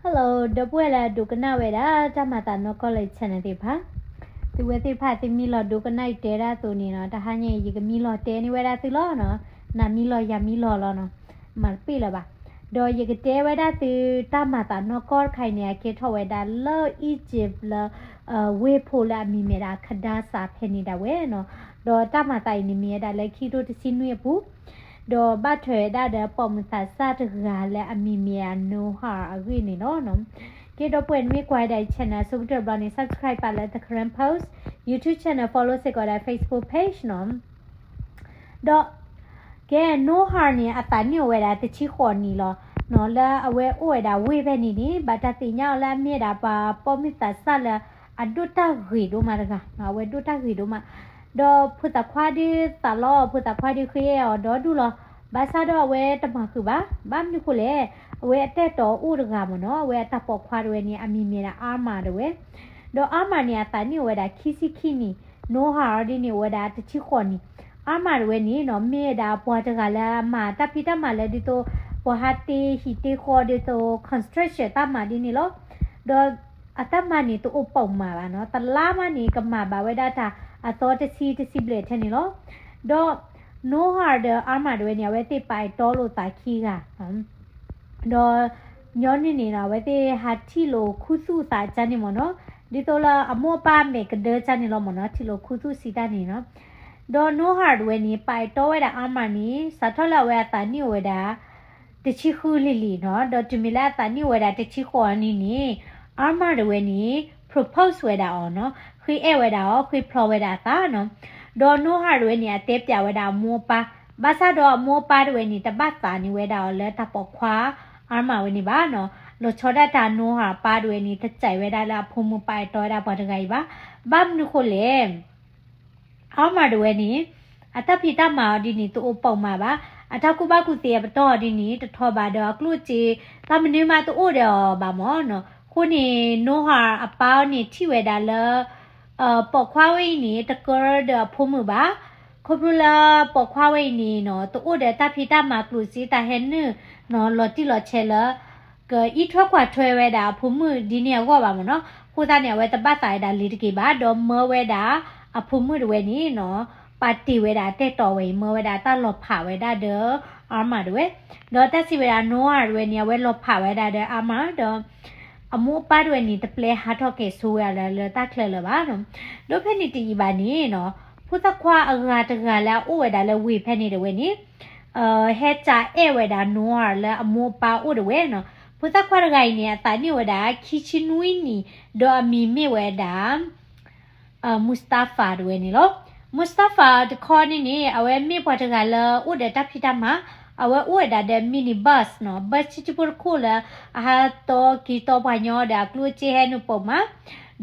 Hello ဒီပုၢ်ဝဲၢ်လၢအဒိကနၣ်ဝဲဒၣ် တၢ်မၤသးနီၢ်ကီၢ်လၢ channel သ့ၣ်တဖၣ်, သုဝဲသ့ၣ်တဖၣ်သုမံလီၤဒိကနၣ်ယတဲဒၣ်အသိးန့ၣ်နီၤ, တဟါညါအံၤ ယကမံလီၤတဲန့ၢ်ဝဲဒၣ်သုလီၤနီၤ, နၤမံလီၤယၤမံလီၤလီၤနီၤ, မၤတပ့ၢ်လၢၤဘၣ်. ဒီးယကတဲဝဲဒၣ်သု တၢ်မၤသးနီၢ်ကီၢ်တခါအံၤန့ၣ် အကဲထီၣ်ဝဲဒၣ်လၢ Egypt လၢ ဝ့ၢ်ဖိလၢအမံၤမ့ၢ်ဒၣ် Hadassah ဖဲန့ၣ်ဒၣ်ဝဲနီၤ. ဒီးတၢ်မၤသးအံၤန့ၣ်မ့ၢ်ဝဲဒၣ်လၢခံကထိတဆံနွံအပူၤ, ဒီးဘၣ်ထွဲဝဲဒၣ်ဒီးပိာ်မုၣ်သးစၢ်တဂၤလၢအမံၤမ့ၢ်ဒၣ် Nohar အဂ့ၢ်န့ၣ်လီၤ. ကဲ ဒီပုၢ်ဝဲၢ် နမ့ၢ်ကွၢ်ဝဲဒၣ်အံၤ channel အဆိကတၢၢ်တဘျီန့ၣ် subscribe ပာ်လၢ The Karen Post YouTube channel, follow စ့ၢ်ကီးဝဲဒၣ် Facebook page နီၤ. ဒီး ကဲ Nohar န့ၣ် အသးနံၣ်အိၣ်ဝဲဒၣ်တဆံဃိးနံၣ်လီၤနီၤ, လၢအဝဲအိၣ်ဝဲဒၣ်ဝ့ၢ်ဖဲန့ၣ်န့ၣ် ဘၣ်တၢ်သ့ၣ်ညါအီၤလၢအမ့ၢ်ဝဲဒၣ်ပှၤပိာ်မုၣ်သးစၢ်လၢ အဒိၣ်တၢ်ဂ့ၤဒိၣ်မးတဂၤနီၤ, အဝဲဒိၣ်တၢ်ဂ့ၤဒိၣ်မး. ဒီးဖိသၣ်ခွါဒုးသးလီအီၤ, ဖိသၣ်ခွါဒုးဃ့အဲၣ်အီၤဒီဒူၣ်လီၤ. ဘၣ်ဆၣ်ဒီးအဝဲတမၤဃုာ်ဘၣ်, ဘၣ်မနုၤဃိလဲၣ်, အဝဲအတၢ်အဲၣ်တီအအိၣ်တဂၤမ့ၢ်နီၤ, အဝဲအတၢ်ပိာ်ခွါတဝဲန့ၣ် အမံၤမ့ၢ်ဒၣ် Amar တဝဲ ဒီး Amar န့ၣ် အသးနံၣ်အိၣ်ဝဲဒၣ်ခံဆံခံနံၣ်, Nohar ဒ်န့ၣ် အိၣ်ဝဲဒၣ်တဆံဃိးနံၣ်. Amar တဝဲန့ၣ်နီၤ မ့ၢ်ဝဲဒၣ်ပှၤတဂၤလၢအမၤတၢ်ဖံးတၢ်မၤလၢဒ်သိး ပှၤဟးတ့ဟံၣ်တ့ဃီဒ်သိး construction တၢ်မၤဒ်န့ၣ်လီၤ. ဒီးအတၢ်မၤန့ၣ်တအိၣ်ပိာ်မးဘၣ်နီၤ, တလါမးန့ၣ် ကမၤဘၣ်ဝဲဒၣ်တၢ်အသီတဆံတဆံဘျဲၣ်ထဲန့ၣ်လီၤ. ဒီး Nohar ဒီး Amar တဝဲန့ၣ် အဝဲသ့ၣ်ပာ်အဲၣ်တီလိာ်သးခံဂၤ ဒီး ညီနုၢ်န့ၣ်နီၤ အဝဲသ့ၣ်ဟးထံၣ်လိာ်ခူသူၣ်သးကၢ်န့ၣ်မ့ၢ်နီၤ, ဒ်သိးလၢအမိၢ်အပၢ်မဲာ်ကဒၢကၢ်န့ၣ်လီၤမ့ၢ်နီၤ, ထံၣ်လိာ်ခူသူၣ်စံးတၢ်န့ၣ်နီၤ. ဒီး Nohar တဝဲန့ၣ် ပာ်အဲၣ်တီဝဲဒၣ် Amar န့ၣ် စးထီၣ်လၢအဝဲအသးနံၣ်အိၣ်ဝဲဒၣ် တဆံဃုလံၤလံၤနီၤ, ဒီးတုၤမ့ၢ်လၢအသးနံၣ်အိၣ်ဝဲဒၣ်တဆံဃိးနံၣ်န့ၣ် Amar တဝဲန့ၣ် propose ဝဲဒၣ်အီၤနီၤ, ဃ့အဲၣ်ဝဲဒၣ်အီၤ, ဃ့ဖျီဝဲဒၣ်အသးနီၤ. ဒီး Nohar တဝဲန့ၣ် အတဲပျးဝဲဒၣ်အမိၢ်အပၢ်, ဘၣ်ဆၣ်ဒီးအမိၢ်အပၢ်တဝဲန့ၣ် တဘၣ်သးန့ၢ်ဝဲဒၣ်အီၤလၢတၢ်ပိာ်ခွါ Amar ဝဲန့ၣ်ဘၣ်နီၤ, လီၤဆီဒၣ်တၢ် Nohar အပၢ်တဝဲန့ၣ် တစဲးဝဲဒၣ်လၢအဖိမုၣ်ပာ်အဲၣ်တီဝဲဒၣ်ပှၤတဂၤအံၤဘၣ်. ဘၣ်မနုၤဃိလဲၣ် Amar တဝဲန့ၣ် အတၢ်ဖံးတၢ်မၤအီၤဒ်န့ၣ် တအိၣ်ပိာ်မးဘၣ်, အတၢ်ကူၣ်ဘၣ်ကူၣ်သ့အပတီၢ်အီၤဒ်န့ၣ် တထီဘၣ်ဒီးအကျိၣ်စ့ တၢ်မနုၤမးတအိၣ်ဒီးအီၤဘၣ်မ့ၢ်နီၤ. အဃိန့ၣ် Nohar အပၢ်အီၤန့ၣ်ထံၣ်ဝဲဒၣ်လၢ ပိာ်ခွါဝဲအံၤန့ၣ် တကၢဒီးအဖိမုၣ်ဘၣ်, ခီဖျိလၢပိာ်ခွါဝဲအံၤန့ၣ်နီၤ တအိၣ်ဒီးတၢ်ဖံးတၢ်မၤကျိၣ်စ့တၢ်ဟဲနုာ်နီၤ လီၤတံၢ်လီၤဆဲးလၢ ကအံးထွဲကွၢ်ထွဲဝဲဒၣ်အဖိမုၣ်ဒ်န့ၣ်အဂီၢ်ဘၣ်မ့ၢ်နီၤ. အဃိသတးန့ၣ် အဝဲတဘၣ်သးဝဲဒၣ်လံၤတက့ၢ်ဘၣ်, ဒီးမၢဝဲဒၣ်အဖိမုၣ်တဝဲန့ၣ်နီၤ ပာ်တ့ၢ်ဝဲဒၣ်အတၢ်အဲၣ်တီဝဲအံၤ မၢဝဲဒၣ်တၢ်လီၤဖးဝဲဒၣ်ဒီး Amar တဝဲ, ဒီးတၢ်စံးဝဲဒၣ် Nohar တဝဲန့ၣ် အဝဲလီၤဖးဝဲဒၣ်ဒီး Amar ဒီး အမိၢ်အပၢ်တဝဲန့ၣ် တပျဲဟးထီၣ်ကဲၤဆိဝဲအီၤလၢ လၢတၢ်ချၢလၢၤဘၣ်နီၤ. ဒီးဖဲန့ၣ်တယံာ်ဘၣ်န့ၣ်နီၤ ဖိသၣ်ခွါအဂၤတဂၤလၢအအိၣ်ဝဲဒၣ်လၢဝ့ၢ်ဖဲန့ၣ်တဝဲန့ၣ် ဟဲစးအဲၣ်ဝဲဒၣ် Nohar လၢအမိၢ်အပၢ်အိၣ်တဝဲနီၤ. ဖိသၣ်ခွါတဂၤအံၤန့ၣ် အသးနံၣ်အိၣ်ဝဲဒၣ် ခံဆံနွံနံၣ်, ဒီးအမံၤမ့ၢ်ဝဲဒၣ် Mustafa တဝဲန့ၣ်လီၤ. Mustafa တခီန့ၣ်န့ၣ် အဝဲမ့ၢ်ပှၤတဂၤလၢအိၣ်ဒီးတၢ်ဖံးတၢ်မၤ, အဝဲအိၣ်ဝဲဒၣ်ဒီး minibus နီၤ, bus ဆံးဆံးဖိတခိၣ်လၢ အဟးတီက့ၤတီပှၤညီဒီးအကျိၣ်အစ့ဟဲနုာ်ပိာ်မး,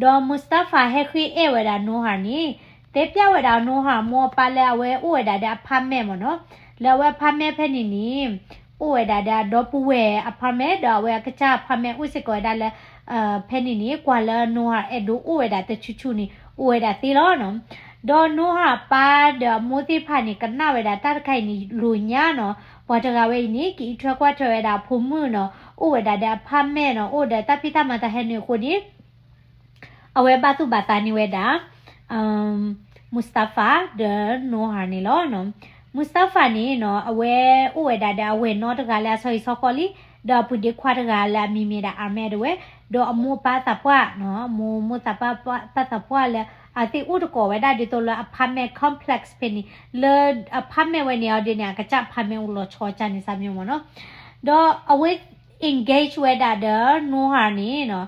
ဒီး Mustafa ဟဲဃ့အဲၣ်ဝဲဒၣ် Nohar န့ၣ်, တဲပျးဝဲဒၣ် Nohar မိၢ်အပၢ်လၢအဝဲအိၣ်ဝဲဒၣ်ဒီး apartment မ့ၢ်နီၤ, လၢအဝဲ apartment ဖဲန့ၣ်န့ၣ် အိၣ်ဝဲဒၣ်ဒီးအဒီပုၢ်ဝဲၢ် apartment ဒီးအဝဲအကစၢ် apartment အိၣ်စ့ၢ်ကီးဝဲဒၣ်လၢ ဖဲန့ၣ်န့ၣ် ကွၢ်လၢ Nohar အဲၣ်ဒိးအိၣ်ဝဲဒၣ်တဆူၣ်ဆူၣ်န့ၣ် အိၣ်ဝဲဒၣ်သ့လီၤနီၤ. ဒီး Nohar အပၢ်ဒီးအမိၢ်သ့ၣ်တဖၣ်န့ၣ် ကနၣ်ဝဲဒၣ်တၢ်တခါအံၤန့ၣ်လိာ်ညါနီၤ, ပှၤတဂၤဝဲအံၤန့ၣ် ကအံးထွဲကွၢ်ထွဲဝဲဒၣ်အဖိမုၣ်နီၤ, အိၣ်ဝဲဒၣ်ဒီး apartment နီၤ, အိၣ်ဒီးတၢ်ဖံးတၢ်မၤတၢ်ဟဲနုာ်အဃိန့ၣ် အဝဲဘၣ်သူၣ်ဘၣ်သးန့ၢ်ဝဲဒၣ် Mustafa ဒီး Nohar န့ၣ်လီၤ. Mustafa န့ၣ်နီၤ အဝဲအိၣ်ဝဲဒၣ်ဒီးအဝဲၢ်နီတဂၤလၢအဆီဟံၣ်ဆီဃီလံ, ဒီးအပုၢ်ဒ့ခွါတဂၤလၢအမံၤမ့ၢ်ဒၣ် Ahmed တဝဲ, ဒီးအမိၢ်အပၢ်သးပှၢ်နီၤ, မိၢ်မိၢ်သးပှၢ်ပၢ်သးပှၢ်လၢ အသ့ၣ်အိၣ်တကိးဝဲဒၣ်ဒ်သိးလၢ apartment complex ဖဲန့ၣ်, လၢ apartment ဝဲန့ၣ်အီၤဒ်န့ၣ် အကစၢ် apartment အိၣ်လီၤဆီကၢ်န့ၣ် စၢ်မ့ၢ်မ့ၢ်နီၤ. ဒီးအဝဲ engage ဝဲဒၣ်ဒီး Nohar န့ၣ်နီၤ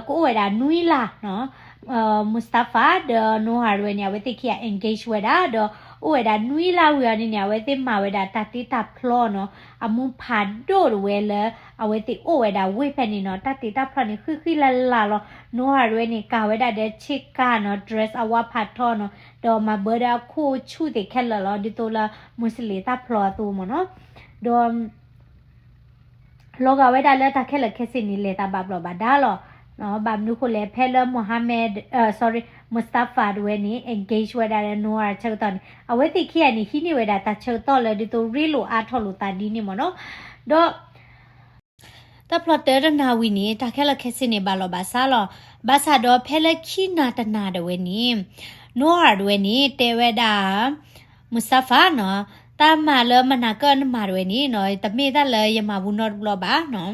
ကအိၣ်ဝဲဒၣ်နွံလါနီၤ, Mustafa ဒီး Nohar တဝဲန့ၣ် အဝဲသ့ၣ်ခံဂၤ engage ဝဲဒၣ်ဒီး အိၣ်ဝဲဒၣ်နွံလါဝံၤအီၤန့ၣ်န့ၣ် အဝဲသ့ၣ်မၤဝဲဒၣ်တၢ်တ့တၢ်ဖျီနီၤ, အမူဖးဒိၣ်တဝဲလၢ အဝဲသ့ၣ်အိၣ်ဝဲဒၣ်ဝ့ၢ်ဖဲန့ၣ်နီၤ, တၢ်တ့တၢ်ဖျီန့ၣ် ဃံးဃံးလၤလၤလီၤ. Nohar တဝဲန့ၣ် ကၤဝဲဒၣ်ဒီးဆ့ကၤနီၤ, dress အဝါဖးထီနီၤ, ဒီးမၤဘၢဒီးအခိၣ်ဆူၣ်သ့ၣ်ခဲလၢာ်လီၤ, ဒ်သိးလၢ Muslim တၢ်ဖျီအသိးမ့ၢ်နီၤ. ဒီး လီၤဂာ်ဝဲဒၣ်လၢတၢ်ခဲလၢာ်ခဲဆ့န့ၣ် လဲၤသးဘၣ်ဘျီးဘၣ်ဒါလီၤ. ဘၣ်မနုၤဃိလဲၣ် ဖဲလၢ Mohammed, sorry, Mustafa တဝဲန့ၣ် engage ဝဲဒၣ်လၢ Nohar ဆၢကတီၢ်န့ၣ် အဝဲသ့ၣ်ခံဂၤန့ၣ် ဟံးန့ၢ်ဝဲဒၣ်တၢ်ဆၢကတီၢ်လၢဒ်သိးရ့လိာ်အါထီၣ်လိာ်သးဒ်န့ၣ်မ့ၢ်နီၤ. ဒီး တၢ်ဖျီတၢတနၤဝံၤန့ၣ် တၢ်ခဲလၢာ်ခဲဆ့န့ၣ် ဘၣ်လီၤဘၣ်စးလီၤ. ဘၣ်ဆၣ်ဒီးဖဲလၢခံနၤတနၤဒၣ်ဝဲန့ၣ် Noor ဒၣ်ဝဲန့ၣ် တဲဝဲဒၣ် Mustafa နီၤ, တၢ်မၤလၢမနၤကၢၣ်နမၤဒၣ်ဝဲန့ၣ်နီၤ, တမ့ၢ်တၢ်လၢယမၤဘူးနီတဘျီဘၣ်နီၤ.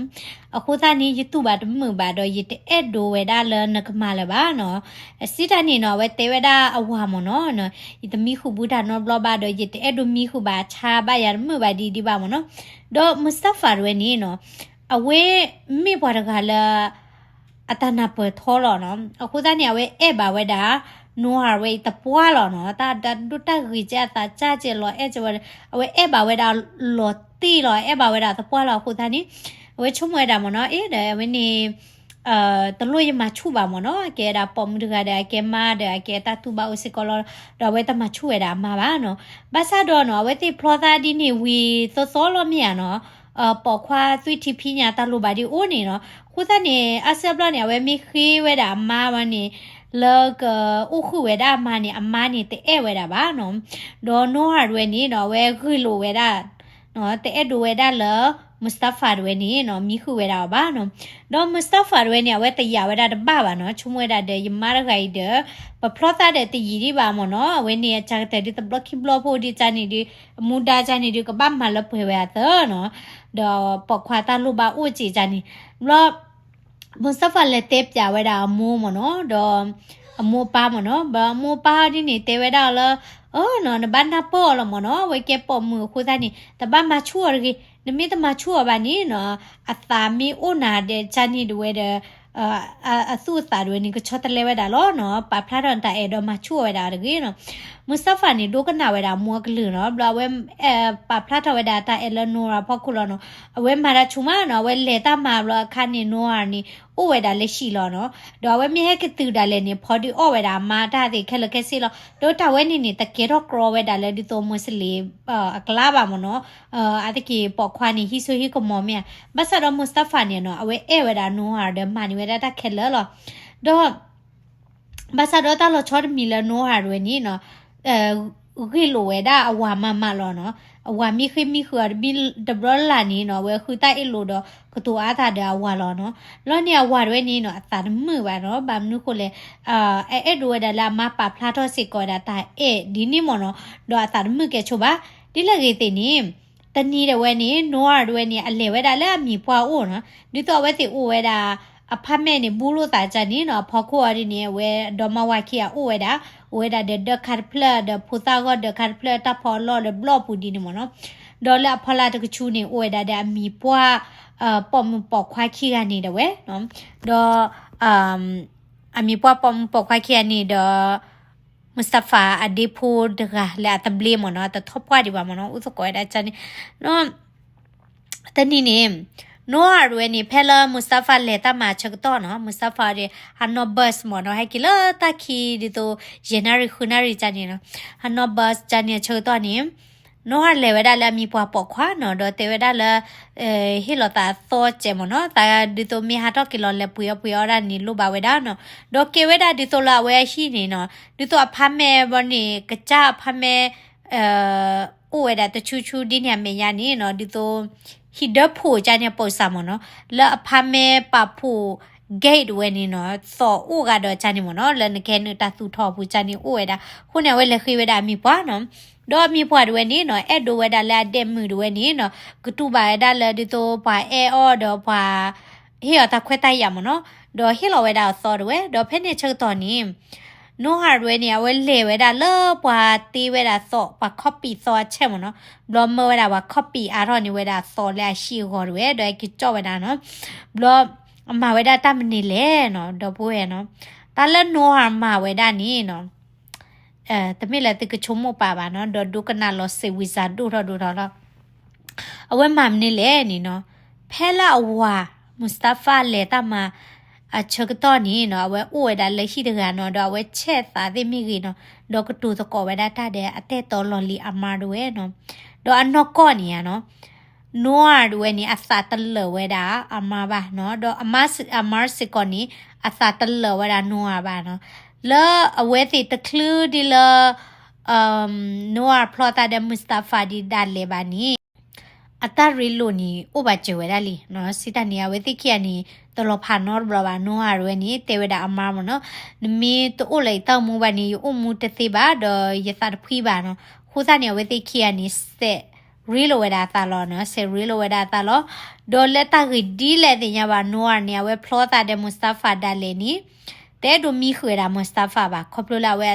အဃိသတးန့ၣ် ယတူၢ်ဘၣ်တမုာ်ဘၣ်ဒီး ယတအဲၣ်ဒိးဝဲဒၣ်လၢနကမၤလၢၤဘၣ်နီၤ. အစံးတၢ်န့ၣ်နီၤ အဝဲတဲဝဲဒၣ်အဝၤမ့ၢ်နီၤ, ယတမံဃုာ်ဘူးတၢ်နီတဘျီဘၣ်ဒီး ယတအဲၣ်ဒိးမံဃုာ်ဘၣ်ဆါဘၣ်ယၤတမုာ်ဘၣ်ဒံးဒံးဘၣ်မ့ၢ်နီၤ. ဒီး Mustafa ဒၣ်ဝဲန့ၣ်နီၤ အဝဲမ့ၢ်ပှၤတဂၤလၢ အတၢ်နၢ်ပၢၢ်ထီလီၤနီၤ. အဃိသတးန့ၣ် အဝဲအဲၣ်ဘၣ်ဝဲဒၣ် Noor ဝဲအံၤသပှၢ်လီၤနီၤ. တၢ်ဒိၣ်တၢ်ဂ့ၤကဲ အသးစၢ်ကဲလီၤအဲၣ်ကဲဝဲ, အဝဲအဲၣ်ဘၣ်ဝဲဒၣ်လီၤတံၢ်လီၤ အဲၣ်ဘၣ်ဝဲဒၣ်သပှၢ်လီၤ. အဃိသတးန့ၣ် အဝဲဆိကမိၣ်ဝဲဒၣ်မ့ၢ်နီၤ, အ့ ဒီးအဝဲန့ၣ် တလိၣ်ယမၤဆူၣ်ဘၣ်မ့ၢ်နီၤ, အကဲဒၣ်ပိာ်မုၣ်တဂၤဒီး အကဲမါဒီး အကဲတၢ်တူၢ်ဘၣ်အိၣ်စ့ၢ်ကီးလီၤ. ဒီးအဝဲတမၤဆူၣ်ဝဲဒၣ်အမါဘၣ်နီၤ. ဘၣ်ဆၣ်ဒီးနီၤ အဝဲသ့ၣ်ဖျီသးဒ်န့ၣ်ဝံၤသီသီလီၤမ့ၢ်ဧါနီၤ, ပိာ်ခွါသွံၣ်ထံဖံးညၣ်တၢ်လိၣ်ဘၣ်ဒ်အိၣ်န့ၣ်နီၤ. အဃိသတးန့ၣ် အါစုအါဘျီန့ၣ် အဝဲမ့ၢ်ဃ့ဝဲဒၣ်အမါဝဲန့ၣ် လၢကအိၣ်ဃုာ်ဝဲဒၣ်အမါန့ၣ် အမါန့ၣ်တအဲၣ်ဝဲဒၣ်ဘၣ်နီၤ. ဒီး Noor ဒၣ်ဝဲန့ၣ်နီၤ အဝဲဂ့ၢ်လိာ်ဝဲဒၣ် တအဲၣ်ဒိးဝဲဒၣ်လၢ Mustafa ဒၣ်ဝဲန့ၣ်နီၤ မံဃုာ်ဝဲဒၣ်အီၤဘၣ်နီၤ. ဒီး Mustafa ဒၣ်ဝဲန့ၣ် အဝဲတယာ်ဝဲဒၣ်တဘၣ်ဘၣ်နီၤ, ဆိကမိၣ်ဝဲဒၣ်ဒီး ယမါတဂၤအံၤဒီး ပဖျီသးဒီးတယံာ်ဒံးဘၣ်မ့ၢ်နီၤ, အဝဲန့ၣ်အစှၤကတၢၢ်ဒ်တဘျီခံဘျီဖိဒ်ကန့ၣ်ဒီး အမူဒါကန့ၣ်ဒီး ကဘၣ်မၤလၢပှဲၤဝဲအသးနီၤ. ဒီးပိာ်ခွါတၢ်လိၣ်ဘၣ်အိၣ်စ့ၢ်ကီးန့ၣ် ဘျီ Mustafa လဲၤတဲပၠးဝဲဒၣ်အမိၢ်မ့ၢ်နီၤ, ဒီးအမိၢ်အပၢ်မ့ၢ်နီၤ, ဘျီအမိၢ်အပၢ်ဒ်န့ၣ်တဲဝဲဒၣ်အီၤလၢ အၢနီၤ နဘၣ်နၢ်ပၢၢ်အီၤလီၤမ့ၢ်နီၤ, အဝဲကဲပိာ်မုၣ်အဃိသတးန့ၣ် တဘၣ်မၤဆူၣ်အီၤတဂ့ၤ, နမ့ၢ်တမၤဆူၣ်အီၤဘၣ်န့ၣ်နီၤ အသးမ့ၢ်အိၣ်နၤဒီးကန့ၣ်ဒၣ်ဝဲဒီး အသူၣ်အသးဒၣ်ဝဲန့ၣ် ကဆီတလဲဝဲဒၣ်လီၤနီၤ, ပာ်ဖျါထီၣ်နတၢ်အဲၣ်ဒီးမၤဆူၣ်အီၤဝဲဒၣ်တဂ့ၤနီၤ. Mustafa န့ၣ် ဒိကနၣ်ဝဲဒၣ်အမိၢ်အကလုၢ်နီၤ, ဘျီအဝဲ ပာ်ဖျါထီၣ်ဝဲဒၣ်တၢ်အဲၣ်လၢ Noor ဖီခိၣ်လီၤနီၤ, အဝဲမၤတၢ်ဆူၣ်မးနီၤ, အဝဲလဲၤတၢ်မၤဘျီအခါန့ၣ် Noor န့ၣ် အိၣ်ဝဲဒၣ်လၢဟံၣ်လီၤနီၤ, ဒီးအဝဲမ့ၢ်ဟဲက့ၤတုၤဒၣ်လဲာ်န့ၣ် ဖီဒုးအီၣ်ဝဲဒၣ်အမါတၢ်သ့ၣ်ခဲလၢာ်ခဲဆ့လီၤ, ဒီးတၢ်ဝဲန့ၣ်န့ၣ် တကဲထီၣ်ကြီဝဲဒၣ်လၢဒ်သိး Muslim အကျါဘၣ်မ့ၢ်နီၤ, အါတက့ၢ်ပိာ်ခွါန့ၣ် ဟံးစိဟံးကမီၤမ့ၢ်ဧါ, ဘၣ်ဆၣ်ဒီး Mustafa န့ၣ်နီၤ အဝဲအဲၣ်ဝဲဒၣ် Noor ဒီးမၤန့ၢ်ဝဲဒၣ်တၢ်ခဲလၢာ်လီၤ, ဒီး ဘၣ်ဆၣ်ဒီးတၢ်လီၤဆီတမံၤလၢ Noor ဒၣ်ဝဲန့ၣ်နီၤ ဂ့ၢ်လိာ်ဝဲဒၣ်အဝၤမးမးလီၤနီၤ, အဝၤမ့ၢ်ဃ့မံဃုာ်အီၤတဘျီလၢ်န့ၣ်နီၤ အဝဲဃုတၢ်အ့ၣ်လိာ်ဒီး ကတိၤအါသးဒီးအဝၤလီၤနီၤ, လီၤန့ၣ်အဝၤဒၣ်ဝဲန့ၣ်နီၤ အသးတမုာ်ဘၣ်နီၤ, ဘၣ်မနုၤဃိလဲၣ် အအဲၣ်ဒိးဝဲဒၣ်လၢအမါပာ်ဖျါထီၣ်စ့ၢ်ကီးဝဲဒၣ်တၢ်အဲၣ်ဒ်န့ၣ်မ့ၢ်နီၤ, ဒီးအသးတမုာ်ကဲဆိဘၣ်, ဒ်လဲၣ်ဂ့ၤသ့ၣ်န့ၣ် တနံၤဒၣ်ဝဲန့ၣ် Noor ဒၣ်ဝဲန့ၣ် အလဲၤဝဲဒၣ်လၢအမံၤပှၢ်အိၣ်နီၤ, ဒ်သိးအဝဲသ့ၣ်အိၣ်ဝဲဒၣ် apartment န့ၣ် ဘူးလိာ်သးကန့ၣ်နီၤ, အဖီခိၣ်အီၤဒ်န့ၣ် အဝဲဒီမါဝၤခံဂၤအိၣ်ဝဲဒၣ်, အိၣ်ဝဲဒၣ်ဒီးဒၢးခါတဖျၢၣ် ဒီးဖိသၣ်ဂီၢ်ဒၢးခါတဖျၢၣ် တၢ်ဖီအလီၢ်ဒီးဘျီၣ်ပူၤဒ်န့ၣ်မ့ၢ်နီၤ, ဒီးလၢအဖီလာ်တကဆူန့ၣ် အိၣ်ဝဲဒၣ်ဒီးအမံၤပှၢ် ပိာ်မုၣ်ပိာ်ခွါခံဂၤန့ၣ်ဒၣ်ဝဲ, ဒီး အမံၤပှၢ်ပိာ်မုၣ်ပိာ်ခွါခံဂၤန့ၣ်ဒီး Mustafa အဒ့ဖိတဂၤလၢအတဘျ့မ့ၢ်နီၤ, အတထီၣ်ပှၢ်ဒံးဘၣ်မ့ၢ်နီၤ, အိၣ်သကိးဝဲဒၣ်ကန့ၣ်, တနံၤန့ၣ် Noor ဒၣ်ဝဲန့ၣ် ဖဲလၢ Mustafa လဲၤတၢ်မၤအဆၢကတီၢ်နီၤ, Mustafa ဒၣ် ဟးနီၣ် bus မ့ၢ်နီၤ, ဟဲက့ၤလၢတၢ်ခံဒ်သိး ယဲၢ်နၣ်ရံၣ် ဃုနၣ်ရံၣ်ကန့ၣ်နီၤ, ဟးနီၣ် bus ကန့ၣ်အဆၢကတီၢ်န့ၣ် Noor လဲၤဝဲဒၣ်လၢအမံၤပှၢ်ပိာ်ခွါနီၤ, ဒီးတဲဝဲဒၣ်လၢ ဟ့ၣ်လီၤသးသီစဲးမ့ၢ်နီၤ, သးဒ်သိးမ့ၢ်ဟးထီၣ်က့ၤလီၤလဲၤပှ့ၤအီၣ်ပှ့ၤအီဒၣ်န့ၣ် လိၣ်ဘၣ်ဝဲဒၣ်နီၤ, ဒီးကဲဝဲဒၣ်ဒ်သိးလၢအဝဲအဟံၣ်န့ၣ်နီၤ, ဒ်သိး apartment ဘၣ်န့ၣ် ကစၢ် apartment အိၣ်ဝဲဒၣ်တဆူဆူဒ်န့ၣ်အမဲာ်ညါန့ၣ်နီၤ, ဒ်သိး ဟံၣ်ဒၢဖှိၣ်ကန့ၣ်အပိာ်စၢ်မ့ၢ်နီၤ, လၢ apartment ပာ်ဖှိၣ် gate ဝဲန့ၣ်နီၤ, သီၣ်အိၣ်ဂၤဒီးကန့ၣ်မ့ၢ်နီၤ, လၢနကဲနုာ်တၢ်သူၣ်ထီၣ်အပူၤကန့ၣ်အိၣ်ဝဲဒၣ်, အဃိန့ၣ် အဝဲလဲၤဃ့ဝဲဒၣ်အမံၤပှၢ်နီၤ, ဒီးအမံၤပှၢ်ဒၣ်ဝဲန့ၣ်နီၤ အဲၣ်ဒိးဝဲဒၣ်လၢအဒဲးမုၣ်ဒၣ်ဝဲန့ၣ်နီၤ, ကတူၢ်ဘၣ်ဝဲဒၣ်လၢဒ်သိးပှၤအဲၣ်အီၤဒီးပှၤ ဟ့ၣ်အီၤတၢ်ခွဲးတၢ်ယာ်မ့ၢ်နီၤ, ဒီးဟ့ၣ်လီၤဝဲဒၣ်အီၤသီဒၣ်ဝဲ, ဒီးဖဲန့ၣ်ဆၢကတီၢ်န့ၣ် Noor ဒၣ်ဝဲန့ၣ် အဝဲလဲၤဝဲဒၣ်လၢပှၤတ့ဝဲဒၣ်သီၣ် ပှၤ copy သီၣ်အဆဲးမ့ၢ်နီၤ, ဘျီမၢဝဲဒၣ်ပှၤ copy အါထီၣ်န့ၢ်ဝဲဒၣ်သီၣ်လၢအဟံၣ်အဂီၢ်ဒၣ်ဝဲ ဒီးဟဲက့ၤကၠီၣ်ဝဲဒၣ်နီၤ, ဘျီ အမၤဝဲဒၣ်တၢ်မနုၤလဲၣ်နီၤ ဒီပုၢ်ဝဲၢ်နီၤ, တၢ်လၢ Noor မၤဝဲဒၣ်န့ၣ်နီၤ တမ့ၢ်လၢသုကဆိကမိၣ်ပာ်ဘၣ်နီၤ, ဒီးဒိကနၣ်လီၤစ့းဝံၤစၢ်ဒိၣ်ထီၣ်ဒိၣ်ထီၣ်လီၤ. အဝဲမၤမနုၤလဲၣ်န့ၣ်နီၤ, ဖဲလၢအဝၤ Mustafa လဲၤတၢ်မၤအဆၢကတီၢ်န့ၣ်နီၤ, အဝဲအိၣ်ဝဲဒၣ်လၢဟံၣ်တဂၤနီၤ, ဒီးအဝဲဆဲးသးသ့ၣ်မ့ၢ်ဂ့ၤနီၤ, ဒီးကတိၤသကိးဝဲဒၣ်တၢ်ဒီးအတဲတီလီၤလံၤအမါဒၣ်ဝဲ, ဒီးအနီၢ်ကီၢ်န့ၣ်ဧါနီၤ Noor ဒၣ်ဝဲန့ၣ် အသးတလၢာ်ဝဲဒၣ်အမါဘၣ်နီၤ, ဒီးအမါစ့ၢ်ကီးန့ၣ် အသးတလၢာ်ဝဲဒၣ် Noor ဘၣ်နီၤ, လၢအဝဲသ့ၣ်တချုးဒ်လၢ Noor ဖျီသးဒီး Mustafa ဒၣ်လဲာ်ဘၣ်န့ၣ်, အတၢ်ရ့လိာ်န့ၣ် အိၣ်ဘၣ်စၢၤဝဲဒၣ်လံနီၤ. စံးတၢ်န့ၣ် အဝဲသ့ၣ်ခံဂၤန့ၣ် တလီၤဖးနီတဘျီဘၣ်. နီၢ်အၤဒၣ်ဝဲန့ၣ် တဲဝဲဒၣ်အမါမ့ၢ်နီၤ, နမ့ၢ်တအိၣ်လၢယတၢ်အိၣ်မူဘၣ်န့ၣ် ယအိၣ်မူတသ့ဘၣ် ဒီးယသးတဖှံဘၣ်နီၤ. အဃိသတးန့ၣ် အဝဲသ့ၣ်ခံဂၤန့ၣ် စဲးရ့လိာ်ဝဲဒၣ်အသးလီၤနီၤ, စဲးရ့လိာ်ဝဲဒၣ်အသးလီၤ. ဒီးလၢတၢ်ဂ့ၢ်ဒ်လဲၣ်သ့ၣ်ညါဘၣ် နီၢ်အၤန့ၣ် အဝဲဖျီသးဒီး Mustafa ဒၣ်လဲာ်န့ၣ် တအဲၣ်ဒိးမံဃုာ်ဝဲဒၣ် Mustafa ဘၣ်, ခီဖျိလၢအဝဲ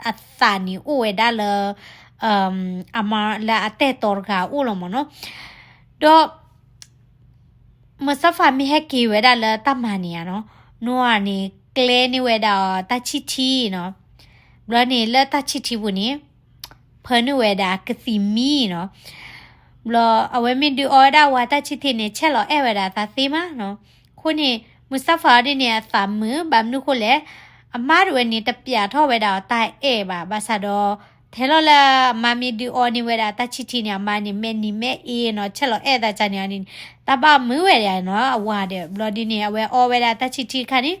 အသးန့ၣ်အိၣ်ဝဲဒၣ်လၢ အမါလၢအတဲတီၤတဂၤအအိၣ်လီၤမ့ၢ်နီၤ. ဒီး Mustafa မ့ၢ်ဟဲက့ၤဝဲဒၣ်လၢတၢ်မၤန့ၣ်ဧါနီၤ, နီၢ်အၤန့ၣ် ကျဲန့ၢ်ဝဲဒၣ်အီၤတၢ်ဆံၣ်ထံနီၤ. ဘျီန့ၣ် လၢတၢ်ဆံၣ်ထံပူၤန့ၣ် ဖၢနုာ်ဝဲဒၣ်ကသံၣ်မံနီၤ. ဘျီအဝဲမ့ၢ်ဒုးအီဝဲဒၣ်ဝၤတၢ်ဆံၣ်ထံန့ၣ် ဆဲးလီၤအဲၣ်ဝဲဒၣ်အသးသ့မးနီၤ. အဃိန့ၣ် Mustafa အီၤဒ်န့ၣ် အသးမုာ် ဘၣ်မနုၤဃိလဲၣ်, အမါတဝဲန့ၣ် တပျးထီၣ်ဝဲဒၣ်အီၤတၢ်အဲၣ်ဘၣ်, ဘၣ်ဆၣ်ဒီး ထဲလီၤလၢအမါမ့ၢ်ဒုးအီန့ၢ်ဝဲဒၣ်တၢ်ဆံၣ်ထံန့ၣ် အမါန့ၣ် မဲာ်နံၤမဲာ်အ့နီၤ, ဆဲးလီၤအဲၣ်သးန့ၣ်အီၤန့ၣ် တၢ်ဘၣ်မုာ်ဝဲဒၣ်နီၤ အဝၤဒီး. ဘျီဒ်န့ၣ် အဝဲအီဝဲဒၣ်တၢ်ဆံၣ်ထံတခါန့ၣ်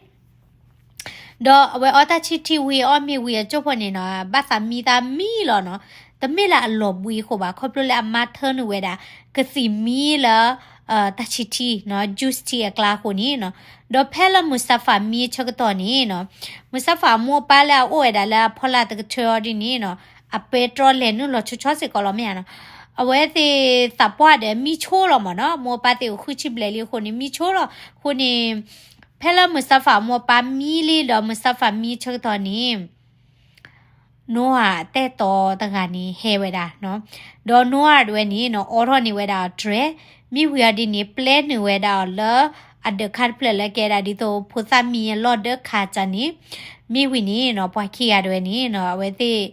ဒီးအဝဲအီတၢ်ဆံၣ်ထံဝံၤ အီၣ်မ့ၤဝံၤအစိၣ်ဖိန့ၣ်နီၤ ဘၣ်သးမံသးမံလီၤနီၤ. တမ့ၢ်လၢအလီၤဘှံးအဃိဘၣ်, ခီဖျိလၢအမါထၢနုာ်ဝဲဒၣ် ကသံၣ်မံလၢ တၢ်ဆံၣ်ထံနီၤ, juice tea အကျါအဃိန့ၣ်နီၤ. ဒီးဖဲလၢ Mustafa မံအဆၢကတီၢ်န့ၣ်နီၤ, Mustafa အမိၢ်အပၢ်လၢအအိၣ်ဝဲဒၣ်လၢအဖီလာ်တကထၢအီၤဒ်န့ၣ်နီၤ, အပဲတြီလဲၤနုာ်လီၤဆီဆီစ့ၢ်ကီးလီၤမ့ၢ်ဧါနီၤ. အဝဲသ့ၣ်သးပှၢ်ဒီးမံဆိလီၤမ့ၢ်နီၤ, မိၢ်အပၢ်သ့ၣ်အိၣ်ဃုဆံဘျဲၣ်လံအဃိန့ၣ် မံဆိလီၤ. အဃိန့ၣ် ဖဲလၢ Mustafa အမိၢ်အပၢ်မံလံဒီး Mustafa မံဆၢကတီၢ်န့ၣ် နီၢ်အၤအတဲတီၤတဂၤန့ၣ်ဟဲဝဲဒၣ်နီၤ. ဒီးနီၢ်အၤတဝဲန့ၣ်နီၤ အိးထီၣ်န့ၢ်ဝဲဒၣ်အီၤတြဲၤ, မ့ၢ်ဝံၤအီၤဒ်န့ၣ် ပျဲနုာ်ဝဲဒၣ်အီၤလၢ အဒၢးခါတဖျၢၣ်လၢကဲဒၣ်ဒ်သိးဖိသၣ်မံအလီၢ်ဒၢးခါတၢ်န့ၣ်, မ့ၢ်ဝံၤန့ၣ်နီၤ ပှၤခံဂၤတဝဲန့ၣ်နီၤ အဝဲသ့ၣ်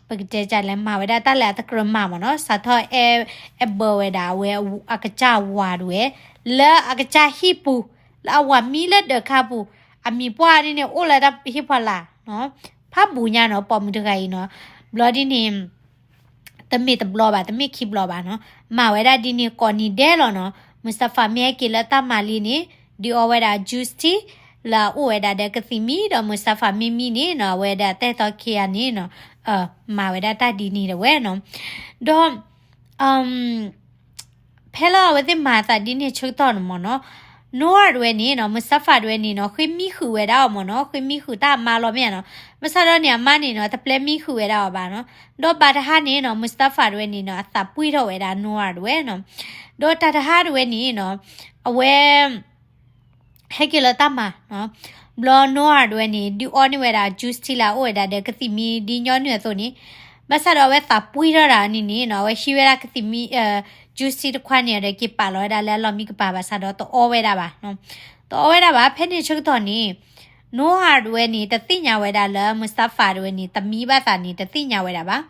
ပကတဲဒ်လဲၣ် မၤဝဲဒၣ်တၢ်လၢအတကြၢးမၤမ့ၢ်နီၤ, စးထီၣ်အဲၣ်ဘၢဝဲဒၣ်အဝဲအကစၢ်ဝၤတဝဲ လၢအကစၢ်ဟံၣ်ပူၤ, လၢအဝၤမံလၢဒၢးခါပူၤ, အမံၤပှၢ်ဒ်န့ၣ် အိၣ်လၢတၢ်ဟ့ၣ်ဖီလာ် ဖးဘူးညါနီၤ ပိာ်မုၣ်တဂၤအံၤနီၤ. ဘျီဒ်န့ၣ် တမ့ၢ်တဘျီဘၣ် တမ့ၢ်ခံဘျီဘၣ်နီၤ, မၤဝဲဒၣ်ဒ်န့ၣ်ကိးနံၤဒဲးလီၤနီၤ. Mustafa မ့ၢ်ဟဲက့ၤလၢတၢ်မၤလံန့ၣ် ဒုးအီဝဲဒၣ် juice tea လၢအအိၣ်ဝဲဒၣ်ဒီးကသံၣ်မံဒီး Mustafa မ့ၢ်မံန့ၣ်နီၤ အဝဲဒၣ်တဲတီခံဂၤန့ၣ်နီၤ မၤဝဲဒၣ်တၢ်ဒ်န့ၣ်တဝဲနီၤ. ဒီး ဖဲလၢအဝဲသ့ၣ်မၤအသးဒ်န့ၣ်ဆၢကတီၢ်န့ၣ်မ့ၢ်နီၤ, နီၢ်အၤတဝဲန့ၣ်နီၤ Mustafa တဝဲန့ၣ်နီၤ ဃ့မံဃုာ်ဝဲဒၣ်အီၤမ့ၢ်နီၤ, ဃ့မံဃုာ်တၢ်အမါလီၤမ့ၢ်ဧါနီၤ. ဘၣ်ဆၣ်ဒီးန့ၣ် အမါန့ၣ်နီၤ တပျဲမံဃုာ်ဝဲဒၣ်အီၤဘၣ်နီၤ. ဒီးဘၣ်တဟါန့ၣ်နီၤ Mustafa တဝဲန့ၣ်နီၤ အသးပှံၢ်ထီၣ်ဝဲဒၣ်နီၢ်အၤတဝဲနီၤ. ဒီးတၢ်တဟါတဝဲန့ၣ်နီၤ အဝဲ ဟဲက့ၤလၢတၢ်မၤနီၤ, ဘျီနီၢ်အၤတဝဲန့ၣ် ဒုးအီန့ၢ်ဝဲဒၣ် juice tea လၢအအိၣ်ဝဲဒၣ်ဒီးကသံၣ်မံဒ်ညီနုၢ်အသိးန့ၣ်, ဘၣ်ဆၣ်ဒီးအဝဲသးပှံၢ်ထီၣ်ဒၣ်န့ၣ်န့ၣ်နီၤ အဝဲဟံးဝဲဒၣ်ကသံၣ်မံ juice tea တခွါန့ၣ်ဒီးက့ၤပာ်လီၤဝဲဒၣ်လၢအလီၢ်မံကပၤဘၣ်ဆၣ်ဒီးတအီဝဲဒၣ်ဘၣ်နီၤ, တအီဝဲဒၣ်ဘၣ်. ဖဲန့ၣ်ဆၢကတီၢ်န့ၣ် နီၢ်အၤတဝဲန့ၣ် တသ့ၣ်ညါဝဲဒၣ်လၢ Mustafa တဝဲန့ၣ် တမံဘၣ်သးန့ၣ် တသ့ၣ်ညါဝဲဒၣ်ဘၣ်.